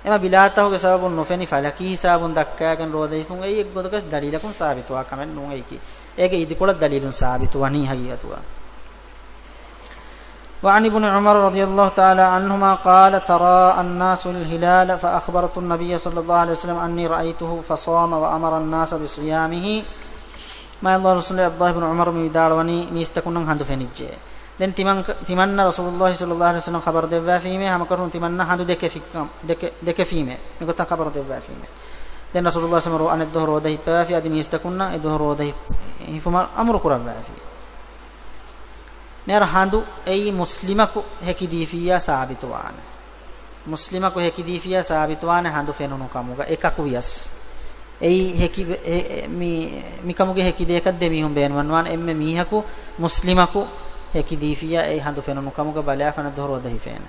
އެމަ ވިލާތަހުގެ ސަބަބުން ނުފެނި ފަލަކީ ހިސާބުން ދައްކާގެން ރޯދަ ހިފުން އެއީ އެއްގޮތަކަށް ދަލީލަކުން ސާބިތުވާ ކަމެއް ނޫން އެއީކީ. އޭގެ އިދިކޮޅަށް ދަލީލުން ސާބިތުވަނީ ހަގީގަތުގަ. وعن ابن عمر رضي الله تعالى عنهما قال، تراءى الناس الهلال فأخبرت النبي صلى الله عليه وسلم أني رأيته فصام وأمر الناس بصيامه. މާތް ރަސޫލު ޢަބްދުﷲ ބިން ޢުމަރު މި ވިދާޅުވަނީ، މީސްތަކުންނަށް ހަނދު ފެނިއްޖެ. ދެން ތިމަން، ތިމަންނަ ރަސޫލުﷲ ޞައްލަﷲ ޢަލައިހި ވަސައްލަމަ ޚަބަރު ދެއްވާފީމޭ، ހަމަކަށަވަރުން ތިމަންނަ ހަނދު ދެކެފި-، ދެކެ-، ދެކެފީމޭ. މިގޮތަށް ޚަބަރު ދެއްވާފީމޭ. ދެން ރަސޫލުﷲ ޞައްލަﷲ ޢަލައިހި ވަސައްލަމަ ރޯ އަނެއް ދުވަހު ރޯދަ ހިއްޕަވާފި، އަދި މީސްތަކުންނަށް އެ ދުވަހު ރޯދަ ހި-، ހިފުމަށް އަމުރު ކުރައްވާފި. މިހާރު ހަނދު އެއީ މުސްލިމަކު ހެކިދީފިއްޔާ ސާބިތުވާނެ. މުސްލިމަކު ހެކިދީފިއްޔާ ސާބިތުވާނެ ހަނދު ފެނުނު ކަމުގަ އެކަކު ވިޔަސް. އެއީ ހެކި-، އެ-، އެ-، މި-، މިކަމުގެ ހެކިދޭކަށް ދެމީހުން ބޭނުމަށް ނުވާނެ. އެންމެ މީހަކު މުސްލިމަކު ހެކިދީފިއްޔާ އެއީ ހަނދު ފެނުނު ކަމުގަ ބަލާފަ އަނެއް ދުވަހު ރޯދަ ހިފޭނެ.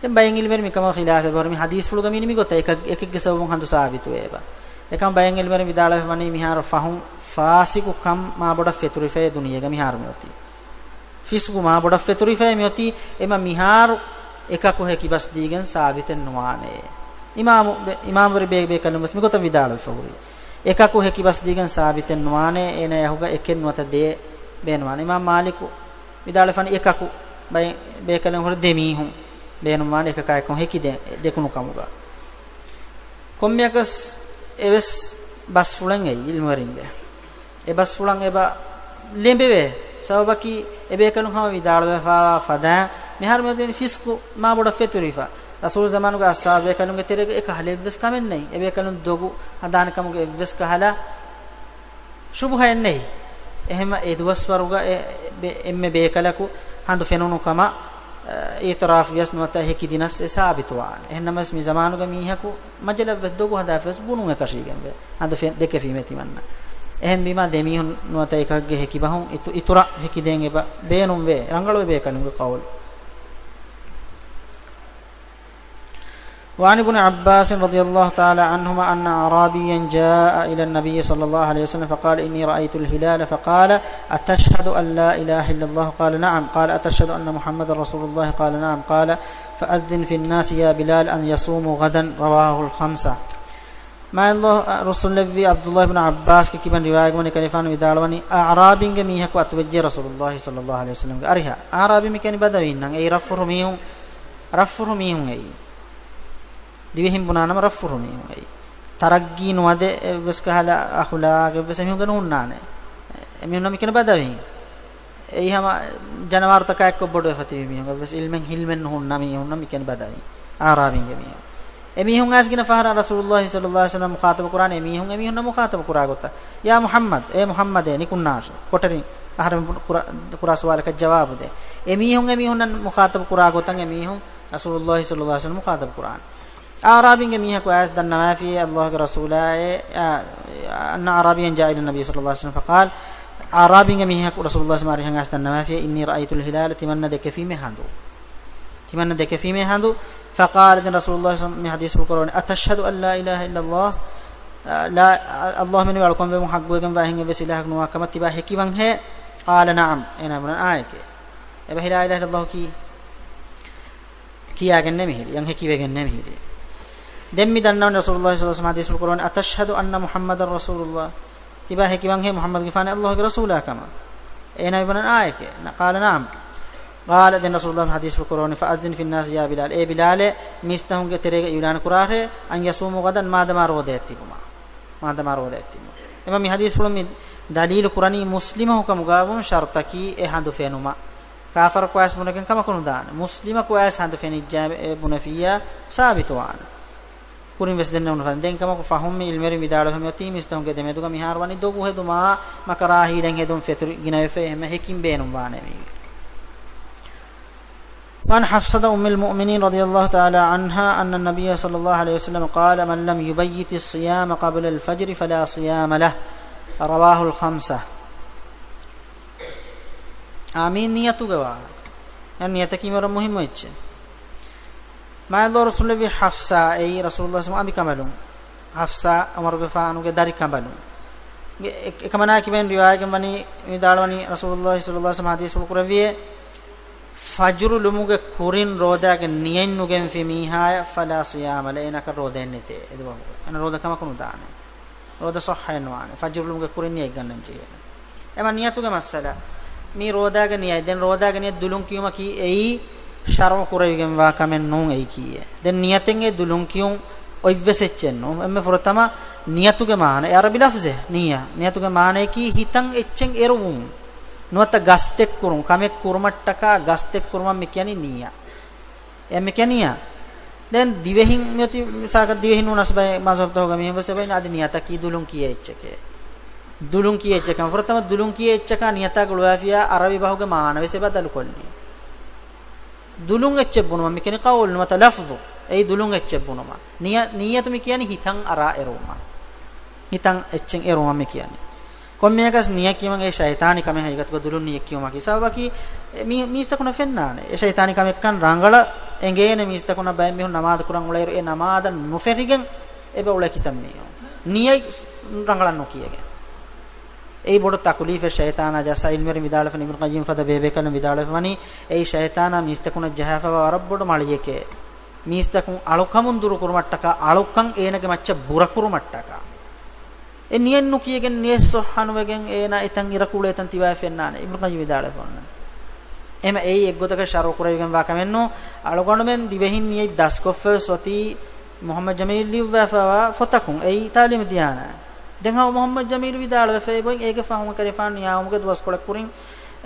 ދެން ބައެއް ޢިލްމުވެރިން މިކަމަށް ޚިލާފެއް ބަހުރި. މި ޙަދީޘްފުޅުގަ މި މިގޮތަށް އެކަ-، އެކެއްގެ ސަބަބުން ހަނދު ސާބިތުވޭބަ. އެކަމަ ބައެއް ޢިލްމުވެރިން ވިދާޅުވެފަ ވަނީ މިހާރު ފަހުން ފާސިގު ކަން މާ ބޮޑަށް ފެތުރިފައި ދުނިޔޭގަ މިހާރު މިއޮތީ. ފިސްގު މާ ބޮޑަށް ފެތުރިފައި މިއޮތީ. އެމަ މިހާރު އެކަކު ހެކިބަސްދީގެން ސާބިތެއް ނުވާނެ. އިމާމު ބެ-، އިމާމުވެރި ބޭ-، ބޭކަލުން ވެސް މިގޮތަށް ވިދާޅުވެފަ ހުރި. އެކަކު ހެކިބަސްދީގެން ސާބިތެއް ނުވާނެ. އޭނަޔަށް އެކެއް ނުވަތަ ދޭއް ބޭނުންވާނެ. އިމާމް މާލިކު ވިދާޅުވެފަ ވަނީ އެކަކު ބައެއް ބޭކަލުން ހުރި ދެމީހުން ބޭނުންވާނެ އެކަކާ އެކު ހެކި ދެ-، ދެކުނު ކަމުގަ. ކޮންމެއަކަސް އެވެސް ބަސްފުޅެއް އެއީ ޢިލްމުވެރިންގެ. އެ ބަސްފުޅަށް އެބަ ލެނބެވޭ. ސަބަބަކީ އެބޭކަލުން ހަމަ ވިދާޅުވެފައިވާ ފަދައިން މިހާރު މިއޮތީ ފިސްގު މާ ބޮޑަށް ފެތުރިފަ. ރަސޫލު ޒަމާނުގެ އަޞްޙާބުބޭކަލުންގެ ތެރޭގަ އެކަހަލަ އެއްވެސް ކަމެއް ނެތް. އެބޭކަލުން ދޮގު ހަނދާން ކަމުގެ އެއްވެސް ކަހަލަ ޝުބުހައެއް ނެތް. އެހެންމަ އެ ދުވަސްވަރުގަ އެ، ބެ-، އެންމެ ބޭކަލަކު ހަނދު ފެނުނު ކަމަށް، އަ، އިޢުތިރާފު ވިޔަސް ނުވަތަ ހެކިދިނަސް އެ ސާބިތުވާނެ. އެހެންނަމަވެސް މި ޒަމާނުގަ މީހަކު މަޖަލަށްވެސް ދޮގު ހަދާފަވެސް ބުނުން އެކަށީގެންވޭ. ހަނދު ފެ-، ދެކެފީމޭ ތިމަންނަ. އެހެންވީމާ ދެމީހުން ނުވަތަ އެކަކުގެ ހެކިބަހުން އިތު-، އިތުރަށް ހެކިދޭން އެބަ ބޭނުންވޭ. ރަނގަޅުވޭ ބޭކަލުންގެ ޤައުލު. وعن ابن عباس رضي الله تعالى عنهما أن أعرابيا جاء إلى النبي صلى الله عليه وسلم فقال: إني رأيت الهلال، فقال: أتشهد أن لا إله إلا الله؟ قال: نعم. قال: أتشهد أن محمدا رسول الله؟ قال: نعم. قال: فأذن في الناس يا بلال أن يصوموا غدا. رواه الخمسة. މާތް ރަސޫލު ޢަބްދުﷲ ބިން ޢައްބާސްގެ ކިބަން ރިވާޔަތްވަނީ ކަލޭގެފާނު ވިދާޅުވަނީ، އަޢްރާބީންގެ މީހަކު އަތުވެއްޖެ ރަސޫލުﷲ ޞައްލަﷲ ޢަލައިހި ވަސައްލަމްގެ އަރިހަށް. އަޢްރާބީ މިކިޔަނީ ބަދަވީންނަށް. އެއީ ރަށްފުށު މީހުން، ރަށްފުށު މީހުން އެއީ. ދިވެހިން ބުނާނަމަ ރަށްފުށު މީހުން އެއީ. ތަރައްގީ ނުވަދެ އެއްވެސް ކަހަލަ އަޚުލާގެއްވެސް އެމީހުންގެ ނުހުންނާނެ. އެމީހުންނަށް މިކިޔަނީ ބަދަވީން. އެއީ ހަމަ ޖަނަވާރުތަކާ އެއްކޮށް ބޮޑުވެފަ ތިބި މީހުން. އެއްވެސް ޢިލްމެއް ހިލްމެއް ނުހުންނަ މީހުންނަށް މިކިޔަނީ ބަދަވީން. އަޢްރާބީންގެ މީހުން. އެމީހުން އައިސް ގިނަ ފަހަރަށް ރަސޫލުﷲ ޞައްލަﷲ ޢަލައިހި ވަސައްލަމް މުޚާޠަބު ކުރާނެ އެމީހުން، އެމީހުންނަށް މުޚާޠަބު ކުރާ ގޮތަށް. يا محمد، އޭ މުޙައްމަދޭ، ނިކުންނާށޭ. ކޮޓަރިން އަހަރެން ކުރާ، ކުރާ ސުވާލަކަށް ޖަވާބު ދޭ. އެމީހުން އެމީހުންނަށް މުޚާޠަބު ކުރާ ގޮތަށް އެމީހުން ރަސޫލުﷲ ޞައްލަﷲ ޢަލައިހި ވަސައްލަމް މުޚާޠަބު ކުރާނެ. އަޢްރާބީންގެ މީހަކު އައިސް ދަންނަވާފިޔޭ، اللهގެ ރަސޫލާއޭ، އަ، أن أعرابيا جاء إلى النبي صلى الله عليه وسلم فقال، އަޢްރާބީންގެ މީހަކު ރަސޫލުﷲ ޢަލައިހި ވަސައްލަމް އަރިހަށް އައިސް ދަންނަވާފިޔޭ، إني رأيت الهلال، ތިމަންނަ ދެކެފީމޭ ހަނދު. ތިމަންނަ ދެކެފީމޭ ހަނދު. فقال، ދެން ރަސޫލުﷲ ޢަލައިހި ވަސައްލަމް މި ޙަދީޘްފުޅު ކުރަވަނީ، أتشهد أن لا إله إلا الله، އަ، ލާ، އަ، ﷲ މެނުވީ އަޅުކަންވެވުން ޙައްޤުވެގެންވާ އެހެން އެއްވެސް އިލާހަކު ނުވާ ކަމަށް ތިބާ ހެކިވަންހޭ؟ قال نعم، އޭނާ ބުނަން އާނއެކޭ. އެބަހިރާ އިލާހަށް ﷲ ކީ؟ ކިޔާގެންނޭ މިހިރީ، ޔަން ހެކިވެގެންނޭ މިހިރީ. ދެން މި ދަންނަވަނީ ރަސޫލުﷲ ޞައްލަﷲ ޢަލައިހި ވަސައްލަމް ޙަދީޘްފުޅު ކުރަވަނީ، أتشهد أن محمدا رسول الله، ތިބާ ހެކިވަންހޭ މުޙައްމަދުގެފާނެ ﷲގެ ރަސޫލާ ކަމަށް؟ އޭނާ ބުނަން އާނއެކޭ. قال نعم. قال، ދެން ރަސޫލުﷲ ޙަދީޘްފުޅު ކުރަވަނީ، فأذن في الناس يا بلال، އޭ ބިލާލޭ، މީސްތަކުންގެ ތެރޭގަ އިޢުލާނު ކުރާށޭ، أن يصوموا غدا، މާދަމާ ރޯދައެއް ތިބުމަށް. މާދަމާ ރޯދައެއް ތިބުމަށް. އެމަ މި ޙަދީޘްފުޅުން މި ދަލީލު ކުރަނީ މުސްލިމަކު ކަމުގައިވުން ޝަރުތަކީ އެ ހަނދު ފެނުމަށް. ކާފަރަކު އައިސް ބުނެގެން ކަމަކު ނުދާނެ. މުސްލިމަކު އައިސް ހަނދު ފެނިއްޖެ އެ ބުނެފިއްޔާ ސާބިތުވާނެ. ކުރިން ވެސް ދެންނެވުނު ފަދަ. ދެން ކަމަކު ފަހުން މި އިލްމުވެރިން ވިދާޅުވެފަ މިއޮތީ މީސްތަކުންގެ ދެމެދުގަ މިހާރު ވަނީ ދޮގު ހެދުމާ މަކަރާހީ އިލެއް ހެދުން ފެތުރި ގިނަވެފަ އެހެން ހެކިން ބޭނުން ވާނެ މީގެ. وعن حفصة أم المؤمنين رضي الله تعالى عنها أن النبي صلى الله عليه وسلم قال: من لم يبيت الصيام قبل الفجر فلا صيام له. رواه الخمسة. އާ، މީ ނިޔަތުގެ ވާހަކަ. އެ ނިޔަތަކީ މިވަރަށް މުހިއްމު އެއްޗެއް. މާތް ރަސޫލެއްވި ޙަފްޞާ އެއީ ރަސޫލުﷲ ޞައްލަﷲ ޢަލައިހި ވަސައްލަމަ އަނބިކަނބަލުން. ޙަފްޞާ ޢުމަރުގެފާނުގެ ދަރިކަނބަލުން. އެ-، އެކަމަނާ ކިބައިން ރިވާޔަތްގައި ވަނީ، ވިދާޅުވަނީ ރަސޫލުﷲ ޞައްލަﷲ ޢަލައިހި ވަސައްލަމަ ޙަދީޘްފުޅު ކުރެއްވިއޭ، ފަޖުރު ލުމުގެ ކުރިން ރޯދާގެ ނިޔަތް ނުގެންފި މީހާޔަށް ފަލާ ޞިޔާމަ ލަހު، އޭނަކަށް ރޯދައެއް ނެތޭ. އެދުވަހު އޭނަ ރޯދަ ކަމަކު ނުދާނެ. ރޯދަ ޞައްޙައެއް ނުވާނެ. ފަޖުރު ލުމުގެ ކުރިން ނިޔަތް ގަންނަން ޖެހޭނެ. އެމަ ނިޔަތުގެ މައްސަލަ. މީ ރޯދާގެ ނިޔަތް. ދެން ރޯދާގެ ނިޔަތް ދުލުން ކިޔުމަކީ އެއީ ޝަރުޢު ކުރެވިގެންވާ ކަމެއް ނޫން އެއީކީއެއް. ދެން ނިޔަތެއް އެ ދުލުން ކިޔުން އޮތްވެސް އެއްޗެއް ނޫން. އެންމެ ފުރަތަމަ ނިޔަތުގެ މާނަ. އެ އަރަބި ލަފްޒެއް ނިޔަ. ނިޔަތުގެ މާނަޔަކީ ހިތަށް އެއްޗެއް އެރުވުން. ނުވަތަ ގަސްތެއް ކުރުން. ކަމެއް ކުރުމަށްޓަކާ ގަސްތެއް ކުރުމަށް މި ކިޔަނީ ނިޔަ. އެ މި ކިޔަނީ ނިޔަ. ދެން ދިވެހިން މިއޮތީ މިސާލަކަށް ދިވެހިން ނޫނަސް ބައެއް މަޒްހަބްތަކުގަ މީހުން ވެސް އެބައިން އަދި ނިޔަތަކީ ދުލުން ކިޔޭ އެއްޗެކޭ. ދުލުން ކިޔޭ އެއްޗެއް ކަމަށް. ފުރަތަމަ ދުލުން ކިޔޭ އެއްޗަކާ ނިޔަތާ ގުޅުވާފިޔާ އަރަބި ބަހުގެ މާނަ ވެސް އެބަ ބަދަލުކޮށްލީ. ދުލުން އެއްޗެއް ބުނުމަށް މި ކިޔަނީ ޤައުލު ނުވަތަ ލަފްޒު. އެއީ ދުލުން އެއްޗެއް ބުނުމަށް. ނިޔަ-، ނިޔަތު މި ކިޔަނީ ހިތަށް އަރާ އެރުވުމަށް. ހިތަށް އެއްޗެއް އެރުވުމަށް މި ކިޔަނީ. ކޮންމެއަކަސް ނިޔަތް ކިޔުމަކީ ޝައިޠާނީ ކަމެއް ހަގީގަތުގަ ދުލުން ނިޔަތް ކިޔުމަކީ. ސަބަބަކީ މީ-، މީސްތަކުންނަށް ފެންނާނެ. އެ ޝައިޠާނީ ކަމެއްކަން ރަނގަޅަށް އެނގޭނެ މީސްތަކުންނަށް ބައެއް މީހުން ނަމާދު ކުރަން އުޅޭއިރު އެ ނަމާދަށް ނުފެށިގެން އެބަ އުޅޭ ކިތައް މީހުން. ނިޔަތް ރަނގަޅަށް ނުކިޔަގެން. އެއީ ބޮޑު ތަކުލީފެއް ޝައިޠާނާ ޖައްސާ. އިލްމުވެރިން ވިދާޅުވެފަ އިބްނު ޤައްޔިމް ފަދަ ބޭބޭކަލުން ވިދާޅުވެފަ ވަނީ، އެއީ ޝައިޠާނާ މީސްތަކުންނަށް ޖަހާފަވާ ވަރަށް ބޮޑު މަޅިއެކޭ. މީސްތަކުން އަޅުކަމުން ދުރުކުރުމަށްޓަކާ، އަޅުކަން އޭނަގެ މައްޗަށް ބުރަކުރުމަށްޓަކާ. އެ ނިޔަތް ނުކިޔަގެން ނިޔަތް ޞައްޙަ ނުވެގެން އޭނާ އެތަން އިރަކު އުޅޭތަން ތިބާ ފެންނާނެ. އިބްނު ޤައްޔިމް ވިދާޅުވެފަ އޮންނަނީ. އެހެމަ އެއީ އެއްގޮތަކަށް ޝަރުޢު ކުރެވިގެންވާ ކަމެއް ނޫން. އަޅުގަނޑުމެން ދިވެހިން ނިޔަތް ދަސްކޮށްފަވެސް އޮތީ މުޙައްމަދު ޖަމީލް ލިޔުއްވާފަވާ ފޮތަކުން. އެއީ ތަޢުލީމު ދިޔާނާ. ދެން ހަމަ މުޙައްމަދު ޖަމީލް ވިދާޅުވެފަ އެބައިން އޭގެ ފަހުން ކަލޭފާނު ނިޔާވުމުގެ ދުވަސްކޮޅެއް ކުރިން،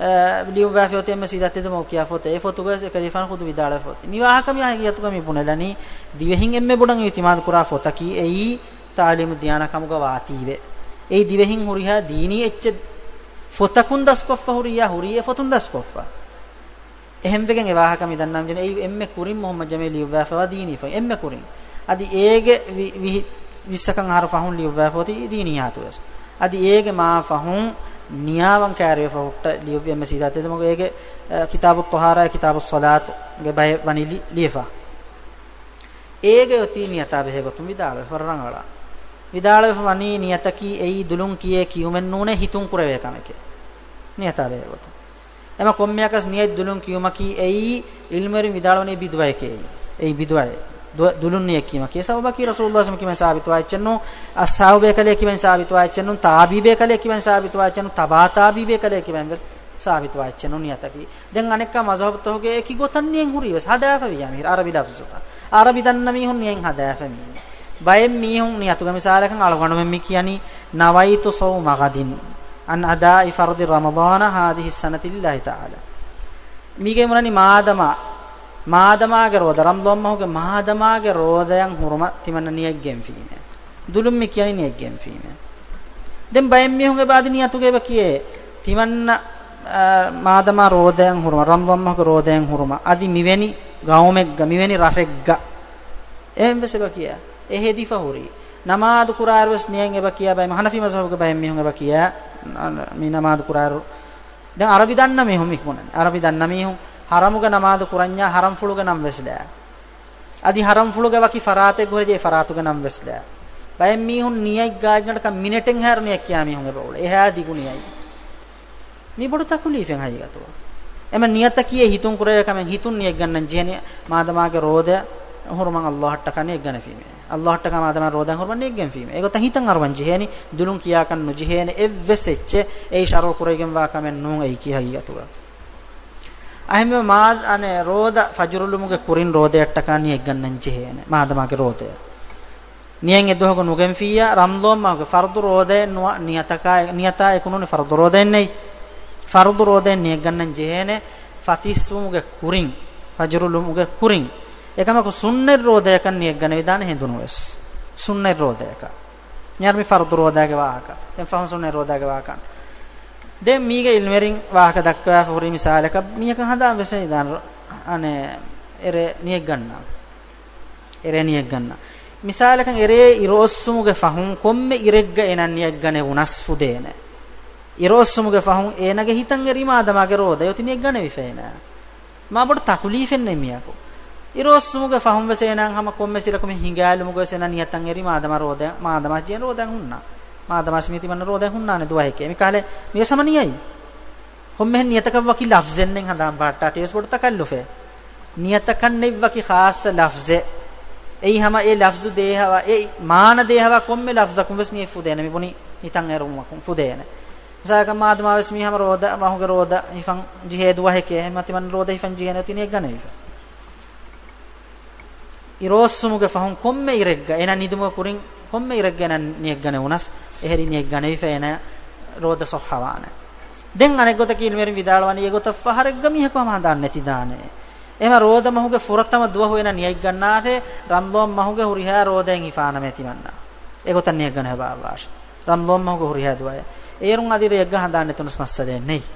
އަ، ލިޔުއްވާފަ އޮތީ އެންމެ ސީދާ ތެދުމަގު ކިޔާ ފޮތެއް. އެ ފޮތުގައި ކަލޭފާނު ޚުދު ވިދާޅުވި ފޮތެއް. މި ވާހަކަ މި ހަގީގަތުގަ މި ބުނެލަނީ ދިވެހިން އެންމެ ބޮޑަށް އިޢުތިމާދު ކުރާ ފޮތަކީ އެއީ ތަޢުލީމު ދިޔާނާ ކަމުގަ ވާތީވެ. އެއީ ދިވެހިން ހުރިހާ ދީނީ އެއްޗެއް ފޮތަކުން ދަސްކޮށްފަ ހުރިއްޔާ ހުރީ އެ ފޮތުން ދަސްކޮށްފަ. އެހެންވެގެން އެ ވާހަކަ މި ދަންނަން ޖެހޭ. އެއީ އެންމެ ކުރިން މުޙައްމަދު ޖަމީލް ލިޔުއްވާފަވާ ދީނީ ފޮތް. އެންމެ ކުރިން. އަދި އޭގެ ވި-، ވިހި-، ވިއްސަކަށް އަހަރު ފަހުން ލިޔުއްވާ ފޮތި ދީނިއްޔާތު ވެސް. އަދި އޭގެ މާ ފަހުން ނިޔާވަން ކައިރިވެފަ ހުއްޓަ ލިޔުއްވި އެންމެ ސީދާ ތެދުމަގު އޭގެ، އަ، ކިތާބުއް ޠަހާރާ، ކިތާބުއް ޞަލާތުގެ ބައެއް ވަނީ ލި-، ލިޔެފަ. އޭގެ އޮތީ ނިޔަތާ ބެހޭގޮތުން ވިދާޅުވެފަ ރަނގަޅަށް. ވިދާޅުވެފަ ވަނީ ނިޔަތަކީ އެއީ ދުލުން ކިޔޭ ކިޔުމެއް ނޫނޭ ހިތުން ކުރެވޭ ކަމެކޭ. ނިޔަތާ ބެހޭގޮތުން. އެމަ ކޮންމެއަކަސް ނިޔަތް ދުލުން ކިޔުމަކީ އެއީ އިލްމުވެރިން ވިދާޅުވަނީ ބިދުޢައެކޭ. އެއީ ބިދުޢައެއް. ދު-، ދުލުން ނިޔަތް ކިޔުމަކީ. ސަބަބަކީ ރަސޫލުﷲ ސަމަ ކިބައިން ސާބިތުވާ އެއްޗެއް ނޫން، އަޞްޙާބު ބޭކަލޭ ކިބައިން ސާބިތުވާ އެއްޗެއް ނޫން، ތާބީ ބޭކަލޭ ކިބައިން ސާބިތުވާ އެއްޗެއް ނޫން، ތަބާ ތާބީ ބޭކަލޭ ކިބައިން ވެސް ސާބިތުވާ އެއްޗެއް ނޫން ނިޔަތަކީ. ދެން އަނެއްކާ މަޒްހަބުތަކުގެ އެކި ގޮތަށް ނިޔަތް ހުރީ ވެސް ހަދާފަ ވިޔާ މިހިރަ އަރަބި ލަފްޒުތައް. އަރަބި ދަންނަ މީހުން ނިޔަތް ހަދާފަ މީ. ބައެއް މީހުން ނިޔަތުގެ މިސާލަކަށް އަޅުގަނޑުމެން މި ކިޔަނީ، نويت صوم غد عن أداء فرض رمضان هذه السنة لله تعالى. މީގެ މުރަނި މާދަމާ، މާދަމާގެ ރޯދަ، ރަމަޟާން މަހުގެ މާދަމާގެ ރޯދަޔަށް ހުރުމަށް ތިމަންނަ ނިޔަތް ގެންފީމޭ. ދުލުން މި ކިޔަނީ ނިޔަތް ގެންފީމޭ. ދެން ބައެއް މީހުން އެބަ އަދި ނިޔަތުގަ އެބަ ކިޔޭ، ތިމަންނަ، އާ، މާދަމާ ރޯދަޔަށް ހުރުމަށް، ރަމަޟާން މަހުގެ ރޯދަޔަށް ހުރުމަށް، އަދި މިވެނި ގައުމެއްގަ، މިވެނި ރަށެއްގަ. އެހެން ވެސް އެބަ ކިޔާ. އެ ހެދިފަ ހުރީ. ނަމާދު ކުރާއިރު ވެސް ނިޔަތް އެބަ ކިޔާ ބައެއް ހަނަފީ މަޒްހަބުގެ ބައެއް މީހުން އެބަ ކިޔާ، މި ނަމާދު ކުރާއިރު. ދެން އަރަބި ދަންނަ މީހުން މި ބުނަނީ. އަރަބި ދަންނަ މީހުން ހަރަމުގެ ނަމާދު ކުރަންޏާ ހަރަމްފުޅުގެ ނަން ވެސް ލާ. އަދި ހަރަމްފުޅުގެ ވަކި ފަރާތެއް ހުރެޖެ އެ ފަރާތުގެ ނަން ވެސް ލާ. ބައެއް މީހުން ނިޔަތް ގާތްގަނޑަކަށް މިނެޓެއްހާއިރު ނިޔަތް ކިޔާ މީހުން އެބަ އުޅޭ. އެހާ ދިގު ނިޔަތް. މީ ބޮޑު ތަކުލީފެއް ހަގީގަތުގަ. އެމަ ނިޔަތަކީ އެ ހިތުން ކުރެވޭ ކަމެއް. ހިތުން ނިޔަތް ގަންނަން ޖެހެނީ މާދަމާގެ ރޯދަ ހުރުމަށް އައްލާހަށްޓަކާ ނިޔަތް ގަނެފީމޭ. އައްލާހަށްޓަކާ މާދަމާ ރޯދަ ހުރުމަށް ނިޔަތް ގެންފީމޭ. އެގޮތަށް ހިތަށް އަރުވަން ޖެހޭނީ. ދުލުން ކިޔާކަށް ނުޖެހޭނެ. އެއްވެސް އެއްޗެއް އެއީ ޝަރުޢު ކުރެވިގެންވާ ކަމެއް ނޫން އެއީކީ ހަގީގަތުގަ. އަހަންމެ މާ-، އަނެއް ރޯދަ ފަޖުރުލުމުގެ ކުރިން ރޯދަޔަށްޓަކާ ނިޔަތް ގަންނަން ޖެހޭނެ. މާދަމާގެ ރޯދަޔަށް. ނިޔަތް އެ ދުވަހުގަ ނުގެންފިއްޔާ، ރަމްޟާން މަހުގެ ފަރުޟު ރޯދައެއް ނުވަ، ނިޔަތަކާ، ނިޔަތާ އެކު ނޫނީ ފަރުޟު ރޯދައެއް ނެތް. ފަރުޟު ރޯދައެއް ނިޔަތް ގަންނަން ޖެހޭނެ ފަތިސްވުމުގެ ކުރިން، ފަޖުރު ލުމުގެ ކުރިން. އެކަމަކު ސުންނަތް ރޯދަޔަކަށް ނިޔަތް ގަނެވިދާނެ ހެނދުނުވެސް. ސުންނަތް ރޯދަޔަކަށް. މިހާރު މި ފަރުޟު ރޯދާގެ ވާހަކަ. ދެން ފަހުން ސުންނަތް ރޯދާގެ ވާހަކަ. ދެން މީގެ އިލްމުވެރިން ވާހަކަ ދައްކަވާފަ ހުރި މިސާލަކަށް މީހަކަށް ހަނދާން ވެސް ނެތް ދާނެ، އަނެއް، އެރޭ ނިޔަތް ގަންނަން. އެރޭ ނިޔަތް ގަންނަން. މިސާލަކަށް އެރޭ އިރުއޮއްސުމުގެ ފަހުން ކޮންމެ އިރެއްގަ އޭނަ ނިޔަތް ގަނެވުނަސް ފުދޭނެ. އިރުއޮއްސުމުގެ ފަހުން އޭނަގެ ހިތަށް އެރީ މާދަމާގެ ރޯދަ އޮތީ ނިޔަތް ގަނެވިފައޭނަ. މާ ބޮޑު ތަކުލީފެއް ނެތް މިއަކު. އިރުއޮއްސުމުގެ ފަހުން ވެސް އޭނާ ހަމަ ކޮންމެ ސިރަކު މި ހިނގާލުމުގަ ވެސް އޭނާ ނިޔަތަށް އެރީ މާދަމާ ރޯދަ، މާދަމާ ޖެހޭނެ ރޯދަ ހުންނާ. މާދަމާ މި ތިމަންނަ ރޯދަ ހުންނާނެ ދުވަހެކޭ. މި ކަހަލަ މިވެސް ހަމަ ނިޔަތް. ކޮންމެހެން ނިޔަތަކަށް ވަކި ލަފްޒެއް ނެތް ހަނދާން ބަހައްޓާ ތިވެސް ބޮޑު ތަކައްލުފެއް. ނިޔަތަކަށް ނެތް ވަކި ޚާއްޞަ ލަފްޒެއް. އެއީ ހަމަ އެ ލަފްޒު ދޭހަވާ، އެ މާނަ ދޭހަވާ ކޮންމެ ލަފްޒަކުން ވެސް ނިޔަތް ފުދޭނެ މި ބުނި ހިތަށް އެރުމަކުން ފުދޭނެ. މިސާލަކަށް މާދަމާ ވެސް މީ ހަމަ ރޯދަ، މަހުގެ ރޯދަ ހިފަން ޖެހޭ ދުވަހެކޭ، އެހެންމަ ތިމަން ރޯދަ ހިފަން ޖެހޭނެ އޮތީ ނިޔަތް ގަނެވިފަ. އިރުއޮއްސުމުގެ ފަހުން ކޮންމެ އިރެއްގަ އޭނަ ނިދުމުގެ ކުރިން ކޮންމެ އިރެއްގަ އޭނަ ނިޔަތް ގަނެވުނަސް، އެހެރީ ނިޔަތް ގަނެވިފަ އޭނަ ރޯދަ ޞައްޙަވާނެ. ދެން އަނެއް ގޮތަކީ އިލްމުވެރިން ވިދާޅުވަނީ އެގޮތަށް ފަހަރެއްގަ މީހަކު ހަމަ ހަނދާން ނެތިދާނެ. އެހެންމަ ރޯދަ މަހުގެ ފުރަތަމަ ދުވަހު އޭނަ ނިޔަތް ގަންނާށޭ، ރަމްޟާން މަހުގެ ހުރިހާ ރޯދައެއް ހިފާނަމޭ ތިމަންނަ. އެގޮތަށް ނިޔަތް ގަނެ ބާއްވާށޭ. ރަމްޟާން މަހުގެ ހުރިހާ ދުވަހެއް. އޭރުން އަދި ރެއެއްގަ ހަނދާން ނެތުނަސް މައްސަލައެއް ނެތް.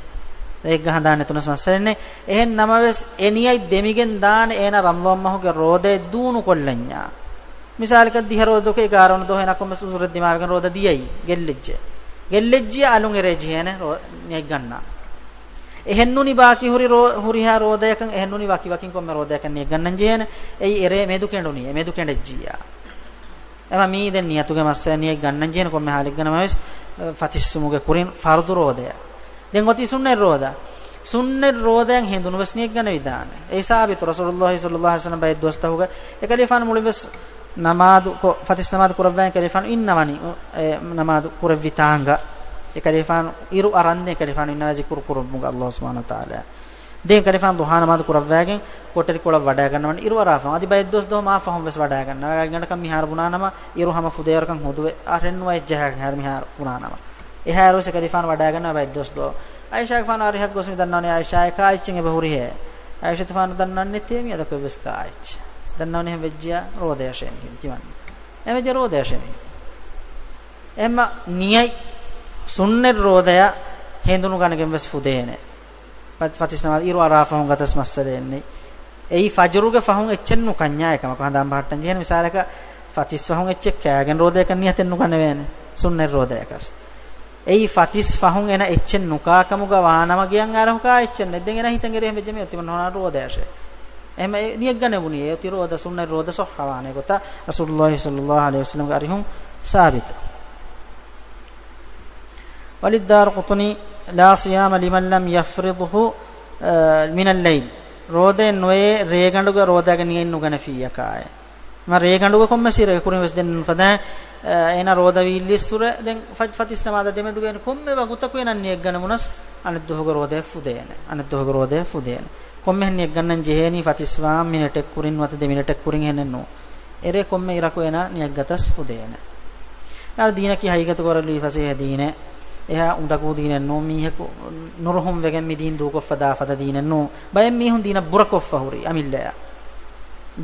ރެއެއްގަ ހަނދާން ނެތުނަސް މައްސަލައެއް ނެތް. އެހެން ނަމަވެސް، އެ ނިޔަތް ދެމިގެން ދާނެ އޭނަ ރަމްޟާން މަހުގެ ރޯދައެއް ދޫނުކޮށްލަންޏާ. މިސާލަކަށް ދިހަ ރޯދައަކު އެގާރަ ވަނަ ދުވަހު އޭނަ ކޮންމެސް އުޒުރެއް ދިމާވެގެން ރޯދަ ދިޔައީ، ގެއްލެއްޖެ. ގެއްލެއްޖިޔާ އަލުން އެރޭ ޖެހޭނެ ރޯ-، ނިޔަތް ގަންނަން. އެހެންނޫނީ ބާކީ ހުރި ރޯ-، ހުރިހާ ރޯދަޔަކަށް، އެހެންނޫނީ ވަކި ވަކިން ކޮންމެ ރޯދަޔަކަށް ނިޔަތް ގަންނަން ޖެހޭނެ. އެއީ އެރޭ މެދު ކެނޑުނީ، އެ މެދު ކެނޑެއްޖިއްޔާ. އެމަ މީ ދެން ނިޔަތުގެ މައްސަލަ، ނިޔަތް ގަންނަން ޖެހޭނެ ކޮންމެ ހާލެއްގަ ނަމަވެސް، އަ، ފަތިސްވުމުގެ ކުރިން ފަރުޟު ރޯދަޔަށް. ދެން އޮތީ ސުންނަތް ރޯދަ. ސުންނަތް ރޯދައަށް ހެނދުނު ވެސް ނިޔަތް ގަނެވިދާނެ. އެއީ ސާބިތު، ރަސޫލުﷲ ޞައްލަﷲ ޢަލައިހި ވަސައްލަމަ ބައެއް ދުވަސްތަކުގަ އެކަލޭގެފާނު މުޅިން ވެސް ނަމާދު ކޮ-، ފަތިސް ނަމާދު ކުރައްވާ އެކަލޭގެފާނު އިންނަވަނީ، އެ، ނަމާދު ކުރެއްވި ތާނގަ. އެކަލޭގެފާނު އިރު އަރަންދެން އެކަލޭގެފާނު އިންނަވާ ޒިކުރު ކުރުމުގަ ﷲ ސުބްޙާނަހޫ ވަތަޢާލާ. ދެން އެކަލޭގެފާނު ޟުޙާ ނަމާދު ކުރައްވާގެން ކޮޓަރިކޮޅަށް ވަޑައިގަންނަވަނީ އިރު އަރާފަ. އަދި ބައެއް ދުވަސް ދުވަހު މާ ފަހުން ވެސް ވަޑައިގަންނަވާ. ވަޑައިގަނޑަކަށް މިހާރު ބުނާނަމަ އިރު ހަމަ ފުދޭވަރަކަށް ހުދުވެ އަހަރެއް ނުވަ އެއްޖަހާ ހަރު މިހާރު ބުނާނަމަ. އެހާއިރު ވެސް އެކަލޭގެފާނު ވަޑައިގަންނަވާ ބައެއް ދުވަސް ދުވަހު. ޢާއިޝާގެފާނު އަރިހަށް ގޮސް މި ދަންނަވަނީ، ޢާއިޝާ އެކާ އެއްޗެއް އެބަ ހުރިހޭ؟ ޢާއިޝާގެފާނު ދަންނަވަން ނެތޭ މިއަދަކު އެއްވެސް ކާ އެއްޗެއް. ދަންނަވަނީ އެހެން ވެއްޖިއްޔާ ރޯދަޔަށޭ މި ހިނގި ތިމަން. އެހެން ވެއްޖެ ރޯދަޔަށޭ މި ހިނގި. އެހެންމަ ނިޔަތް ސުންނަތް ރޯދަޔަށް ހެނދުނު ގަނެގެން ވެސް ފުދޭނެ. ފަ-، ފަތިސް ނަމާދު އިރު އަރާ ފަހުން ގަތަސް މައްސަލައެއް ނެތް. އެއީ ފަޖުރުގެ ފަހުން އެއްޗެއް ނުކަންޏާ އެކަމަކު ހަނދާން ބަހައްޓަން ޖެހޭނެ. މިސާލަކަށް ފަތިސް ފަހުން އެއްޗެއް ކާގެން ރޯދަޔަކަށް ނިޔަތެއް ނުގަނެވޭނެ. ސުންނަތް ރޯދަޔަކަސް. އެއީ ފަތިސް ފަހުން އޭނަ އެއްޗެއް ނުކާ ކަމުގަ ވާނަމަ ގެއަށް އައިރަހު ކާ އެއްޗެއް ނެތް. ދެން އޭނަ ހިތަށް އެރި އެހެން ވެއްޖެ މި ތިމަން ހޮނާ ރޯދަޔަށޭ. އެހެން ނިޔަތް ގަނެވުނީ އެ އޮތީ ރޯދަ، ސުންނަތް ރޯދަ ޞައްޙަވާނެ ގޮތަށް ރަސޫލުﷲ ޞައްލަﷲ ޢަލައިހި ވަސައްލަމްގެ އަރިހުން ސާބިތު. وللدارقطني: لا صيام لمن لم يفرضه، އަ، من الليل. ރޯދައެއް ނުވޭ ރޭގަނޑުގަ ރޯދައިގެ ނިޔަތް ނުގަނެފިއްޔާ ކާއެއް. މަ ރޭގަނޑުގަ ކޮންމެ ސިރައެއް ކުރިން ވެސް ދެން ނުފަދަ، އަ، އޭނަ ރޯދަ ވީއްލިއްސުރެ ދެން ފަ-، ފަތިސް ނަމާދަށް ދެމެދުގައި ކޮންމެ ވަގުތަކު އޭނަ ނިޔަތް ގަނެވުނަސް އަނެއް ދުވަހުގެ ރޯދައެއް ފުދޭނެ. އަނެއް ދުވަހުގެ ރޯދައެއް ފުދޭނެ. ކޮންމެހެން ނިޔަތް ގަންނަން ޖެހޭނީ ފަތިސް ވާން މިނެޓެއް ކުރިން ނުވަތަ ދެ މިނެޓެއް ކުރިން އެހެނެއް ނޫން. އެރޭ ކޮންމެ އިރަކު އޭނަ ނިޔަތް ގަތަސް ފުދޭނެ. އަދި ދީނަކީ ހަގީގަތުގަ ވަރަށް ލުއިފަސޭހަ ދީނެއް. އެހާ އުނދަގޫ ދީނެއް ނޫން. މީހަކު ނުރުހުން ވެގެން މި ދީން ދޫކޮށްފަ ދާ ފަދަ ދީނެއް ނޫން. ބައެއް މީހުން ދީނަށް ބުރަކޮށްފަ ހުރީ އަމިއްލަޔަށް.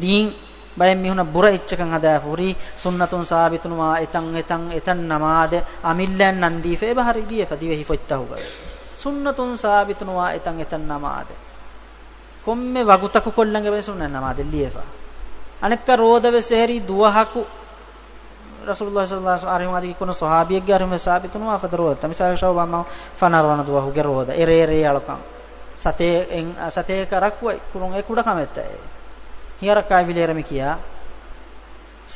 ދީން ބައެއް މީހުނަށް ބުރަ އެއްޗަކަށް ހަދާފަ ހުރީ، ސުންނަތުން ސާބިތުނުވާ އެތަން އެތަން އެތަން ނަމާދެއް އަމިއްލައަށް ނަންދީފަ އެބަ ހަރި ލިޔެފަ ދިވެހި ފޮތްތަކުގަވެސް. ސުންނަތުން ސާބިތުނުވާ އެތަން އެތަން ނަމާދެއް. ކޮންމެ ވަގުތަކު ކޮށްލަން އެބަ ސުންނަތް ނަމާދެއް ލިޔެފަ. އަނެއްކާ ރޯދަ ވެސް އެހެރީ ދުވަހަކު ރަސޫލުﷲ ޞައްލަﷲ ޢަލައިހި ވަސައްލަމް އަރިހުން އަދި ކުނު ޞަޙާބީއެއްގެ އަރިހުން ވެސް ސާބިތުނުވާ ފަދަ ރޯދަ. މިސާލަކަށް ޝަޢުބާން މަހު ފަނަރަ ވަނަ ދުވަހުގެ ރޯދަ. އެރޭ ރޭއަޅުކަން. ސަތޭ-، އެން-، ސަތޭކަ ރަކުޢަތް ކުރުން އެ ކުޑަ ކަމެއްތަ އެ؟ ހިޔަ ރަކާތް ވިލޭރަ މި ކިޔާ.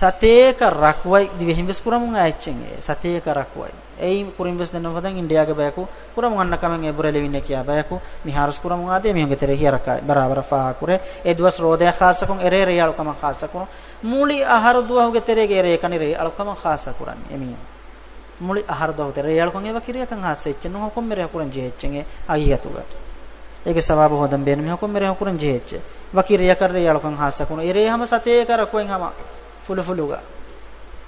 ސަތޭކަ ރަކުޢަތް ދިވެހިން ވެސް ކުރަމުން އާ އެއްޗެއް އެ. ސަތޭކަ ރަކުޢަތް. އެއީ ކުރިން ވެސް ދެން ނުފަދަ އިންޑިއާގެ ބަޔަކު ކުރަމުން އަންނަ ކަމެއް އެބުރެލެވިންނޭ ކިޔާ ބަޔަކު މިހާރުސް ކުރަމުން އާދޭ މީހުންގެ ތެރޭ ހިޔަ ރަކާތް ބަރާބަރަށް ފާހަގަކުރޭ. އެ ދުވަސް ރޯދަޔަށް ޚާއްޞަކުން އެރޭ ރޭއަޅުކަމަށް ޚާއްޞަކުރުން. މުޅި އަހަރު ދުވަހުގެ ތެރޭގެ އެރޭ ކަނި ރޭއަޅުކަމަށް ޚާއްޞަކުރަން އެމީހުން. މުޅި އަހަރު ދުވަހު ތެރޭ ރޭއަޅުކަން އެ ވަކި ރެޔަކަށް ޚާއްޞަ އެއްޗެއް ނޫން ކޮންމެ ރެޔަކު ކުރަން ޖެހޭ އެއްޗެއް އެ ހަގީގަތުގަ. އޭގެ ސަވާބު ހޯދަން ބޭނުމީ ކޮންމެ ރެޔަކު ކުރަން ޖެހޭ އެއްޗެއް. ވަކި ރެޔަކަށް ރޭއަޅުކަން ޚާއްޞަކުރުން. އެރޭ ހަމަ ސަތޭކަ ރަކުޢަތް ހަމަ ފުލުފުލުގަ.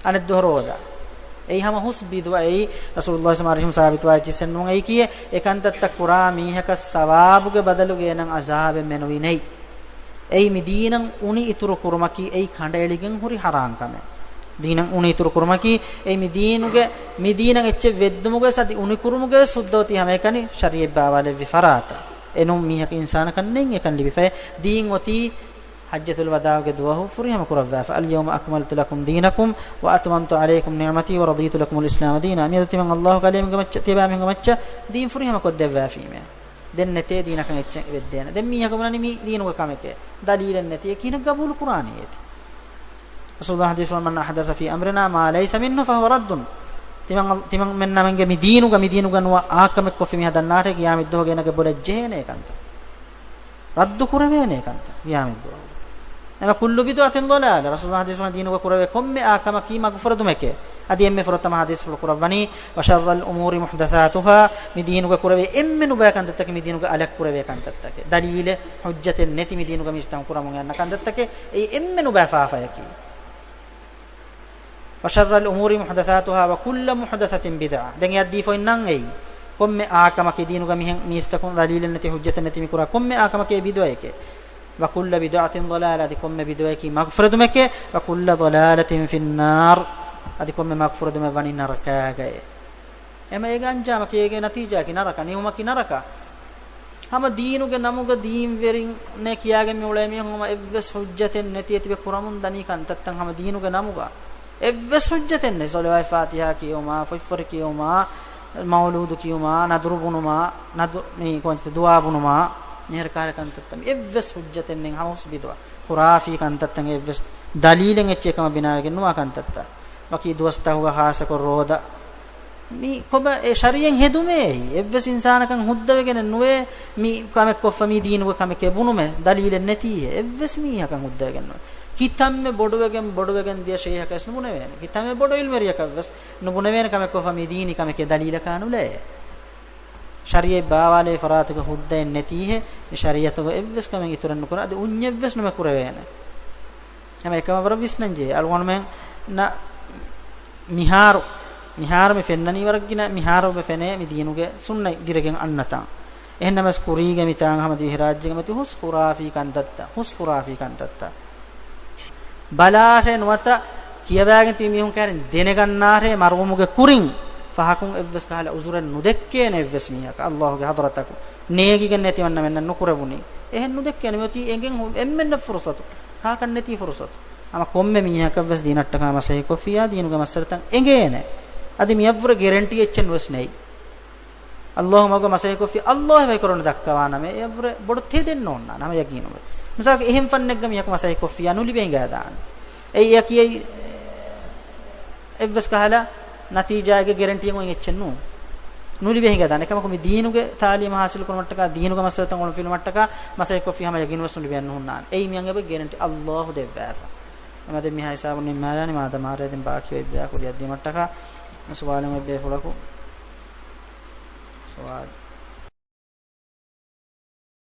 އަނެއް ދުވަހު ރޯދާ. އެއީ ހަމަ ހުސް ބިދުޢަ. އެއީ ރަސޫލުﷲ ސަމާރިހުން ސާބިތުވާ އެއްޗިއްސެއް ނޫން. އެއީ ކިޔޭ އެ ކަންތައްތައް ކުރާ މީހަކަށް ސަވާބުގެ ބަދަލުގެ އޭނަ އަޒާބެއް މެނުވީ ނެތް. އެއީ މި ދީނަށް އުނި އިތުރު ކުރުމަކީ އެއީ ކަނޑައެޅިގެން ހުރި ޙަރާން ކަމެއް. ދީނަށް އުނި އިތުރު ކުރުމަކީ އެއީ މި ދީނުގެ، މި ދީނަށް އެއްޗެއް ވެއްދުމުގައި އަދި އުނި ކުރުމުގައި ހުއްދަ އޮތީ ހަމައެކަނި ޝަރީޢަތް ބާވާލެއްވި ފަރާތަށް. އެނޫން މީހަކަށް އިންސާނަކަށް ނެތް އެކަން ލިބިފައި. ދީން އޮތީ ޙައްޖަތުލް ވަދާޢުގެ ދުވަހު ފުރިހަމަ ކުރައްވާފަ، اليوم أكملت لكم دينكم وأتممت عليكم نعمتي ورضيت لكم الإسلام دينا. މިއަދު ތިމަން ﷲ ކަލޭމެންގެ މައްޗަށް، ތިޔަބައިމީހުންގެ މައްޗަށް ދީން ފުރިހަމަ ކޮށްދެއްވާފީމޭ. ދެން ނެތޭ ދީނަކަށް އެއްޗެއް ވެއްދޭނެ. ދެން މީހަކަށް ބުނަނީ މީ ދީނުގެ ކަމެކޭ. ދަލީލެއް ނެތި. އެ ކިހިނެއް ގަބޫލު ކުރާނީ އޭތި؟ ރަސޫލު ޙަދީޘް ފަރުމާ، من أحدث في أمرنا ما ليس منه فهو رد. ތިމަން، ތިމަންމެންނަމެންގެ މި ދީނުގަ، މި ދީނުގަ ނުވާ އާ ކަމެއް ކޮށްފި މީހާ ދަންނާށޭ، ޤިޔާމަތްދުވަހުގެ އޭނަގެ ބޮލަށް ޖެހޭނެ ކަންތައް. ރައްދު ކުރެވޭނެ ކަންތައް ޤިޔާމަތްދުވަހު. އެމަ كل بدعة ضلالة. ރަސޫލު ޙަދީޘް ދީނުގަ ކުރެވޭ ކޮންމެ އާ ކަމަކީ މަގުފުރެދުމެކޭ. އަދި އެންމެ ފުރަތަމަ ޙަދީޘްފުޅު ކުރައްވަނީ، وشر الأمور محدثاتها، މި ދީނުގަ ކުރެވޭ އެންމެ ނުބައި ކަންތައްތަކީ މި ދީނުގަ އަލަށް ކުރެވޭ ކަންތައްތަކެއް. ދަލީލެއް ޙުއްޖަތެއް ނެތި މި ދީނުގަ މީސްތަކުން ކުރަމުން އަންނަ ކަންތައްތަކެއް. އެއީ އެންމެ ނުބައި ފާފަޔަކީ. وشر الأمور محدثاتها وكل محدثة بدعة. ދެން އެއަށް ދީފަ އިންނަން އެއީ. ކޮންމެ އާ ކަމަކީ ދީނުގަ މިހެން މީސްތަކުން ދަލީލެއް ނެތި ޙުއްޖަތެއް ނެތި މި ކުރާ ކޮންމެ އާ ކަމަކީ އެ ބިދުޢައެކޭ. وكل بدعة ضلالة. އަދި ކޮންމެ ބިދުޢައަކީ މަގުފުރެދުމެކޭ. وكل ضلالة في النار. އަދި ކޮންމެ މަގުފުރެދުމެއް ވަނީ ނަރަކާގައޭ. އެމަ އޭގެ އަންޖާމަކީ، އޭގެ ނަތީޖާއަކީ ނަރަކަ، ނިމުމަކީ ނަރަކަ. ހަމަ ދީނުގެ ނަމުގަ ދީންވެރިންނޭ ކިޔާގެން މި އުޅޭ މީހުން ހަމަ އެއްވެސް ޙުއްޖަތެއް ނެތި އެތިބެ ކުރަމުން ދަނީ ކަންތައްތައް ހަމަ ދީނުގެ ނަމުގަ. އެއްވެސް ޙުއްޖަތެއް ނެތް. ޞަލަވާތް ފާތިޙާ ކިޔުމާ، ފޮތްފޮރި ކިޔުމާ، މައުލޫދު ކިޔުމާ، ނަދުރު ބުނުމާ، ނަދު-، މި ކޮންތަ ދުޢާ ބުނުމާ، މިހެރަ ކަހަލަ ކަންތައްތައް މި އެއްވެސް ޙުއްޖަތެއް ނެތް. ހަމަ ހުސް ބިދުޢަ. ޚުރާފީ ކަންތައްތައް އެއްވެސް ދަލީލެއް އެއްޗެއް ކަމަށް ބިނާވެގެން ނުވާ ކަންތައްތައް. ވަކި ދުވަސްތަކުގަ ޚާއްޞަކޮށް ރޯދަ. މި ކޮބަ އެ ޝަރީޢަތް ހެދުމޭ އެއީ. އެއްވެސް އިންސާނަކަށް ހުއްދަވެގެނެއް ނުވޭ މި ކަމެއް ކޮށްފަ މީ ދީނުގެ ކަމެކޭ ބުނުމެއް ދަލީލެއް ނެތީހޭ. އެއްވެސް މީހަކަށް ހުއްދަވެގެން ނުވޭ. ކިތަންމެ ބޮޑުވެގެން، ބޮޑުވެގެން ދިޔަ ޝައިޚަކަށް ވެސް ނުބުނެވޭނެ. ކިތަންމެ ބޮޑު ޢިލްމުވެރިޔަކަށް ވެސް ނުބުނެވޭނެ ކަމެއް ކޮށްފަ މީ ދީނީ ކަމެކޭ ދަލީލަކާ ނުލައޭ. ޝަރީޢަތް ބާވާލެވި ފަރާތުގަ ހުއްދައެއް ނެތީހޭ، މި ޝަރީޢަތުގަ އެއްވެސް ކަމެއް އިތުރެއް ނުކުރާ، އަދި އުންޏެއްވެސް ނުމެ ކުރެވޭނެ. ހަމަ އެކަމަށް ވަރަށް ވިސްނަންޖެހޭ. އަޅުގަނޑުމެންނަށް މިހާރު، މިހާރު މި ފެންނަނީ ވަރަށް ގިނަ، މިހާރު މި ފެނޭ މި ދީނުގެ ސުންނަތް ދިރިގެން އަންނަތާ. އެހެންނަމަވެސް ކުރީގެ މިތާނގަ ހަމަ ދިވެހިރާއްޖޭގަ މަތި ހުސް ޚުރާފީ ކަންތައްތައް، ހުސް ޚުރާފީ ކަންތައްތައް. ބަލާށޭ ނުވަތަ ކިޔަވާގެން ތިބި މީހުން ކައިރިން ދެނެގަންނާށޭ މަރުވުމުގެ ކުރިން ފަހަކުން އެއްވެސް ކަހަލަ އުޒުރެއް ނުދެއްކޭނެ އެއްވެސް މީހަކަށް އައްލާހުގެ ޙަޟްރަތަކު ނޭގިގެން ނެތިވަންނަމެންނަށް ނުކުރެވުނީ. އެހެން ނުދެއްކޭނެ މިއޮތީ އެނގެން ހު-، އެންމެންނަށް ފުރުޞަތު. ކާކަށް ނެތީ ފުރުޞަތު. ހަމަ ކޮންމެ މީހަކަށްވެސް ދީނަށްޓަކާ މަސައްކަތްކޮށްފިއްޔާ ދީނުގެ މައްސަލަތައް އެނގޭނެ. އަދި މިއަށްވުރެ ގެރެންޓީ އެއްޗެއް ނުވެސް ނެތް. އައްލާހު މަގު މަސައްކަތްކޮށްފި އައްލާހު ވަކިކުރަން ދައްކަވާނަމޭ، އެއަށްވުރެ ބޮޑު ތެދެއް ނޯންނާނެ ހަމަ ޔަގީނުން. މިސާލަކަށް އެހެން ފަންނެއްގަ މީހަކު މަސައްކަތްކޮށްފިއްޔާ ނުލިބޭ ހިނގާދާނެ. އެއީ އެއަކީ އެއީ އެއްވެސް ކަހަލަ ނަތީޖާއެއްގެ ގެރެންޓީއެއް އޮތް އެއްޗެއް ނޫން. ނުލިބޭ ހިނގާދާނެ. އެކަމަކު މި ދީނުގެ ތާލީމު ހާސިލް ކުރުމަށްޓަކާ، ދީނުގެ މައްސަލަތައް އޮޅުންފިލުމަށްޓަކާ މަސައްކަތްކޮށްފި ހަމަ ޔަގީނުވެސް ނުލިބޭނެ ނުހުންނާނެ. އެއީ މިއަނގަބަ ގެރެންޓީ އައްލާހު ދެއްވާފަ. އެމަ ދެން މިހާ ހިސާބުން ނިންމާލާނީ މާދަމާ ރޭ ދެން ބާކީ އޮތް ބަޔާ ކުރިއަށް ދިޔުމަށްޓަކާ ސުވާލެއް އޮތް ބޭފުޅަކު. ސުވާލު.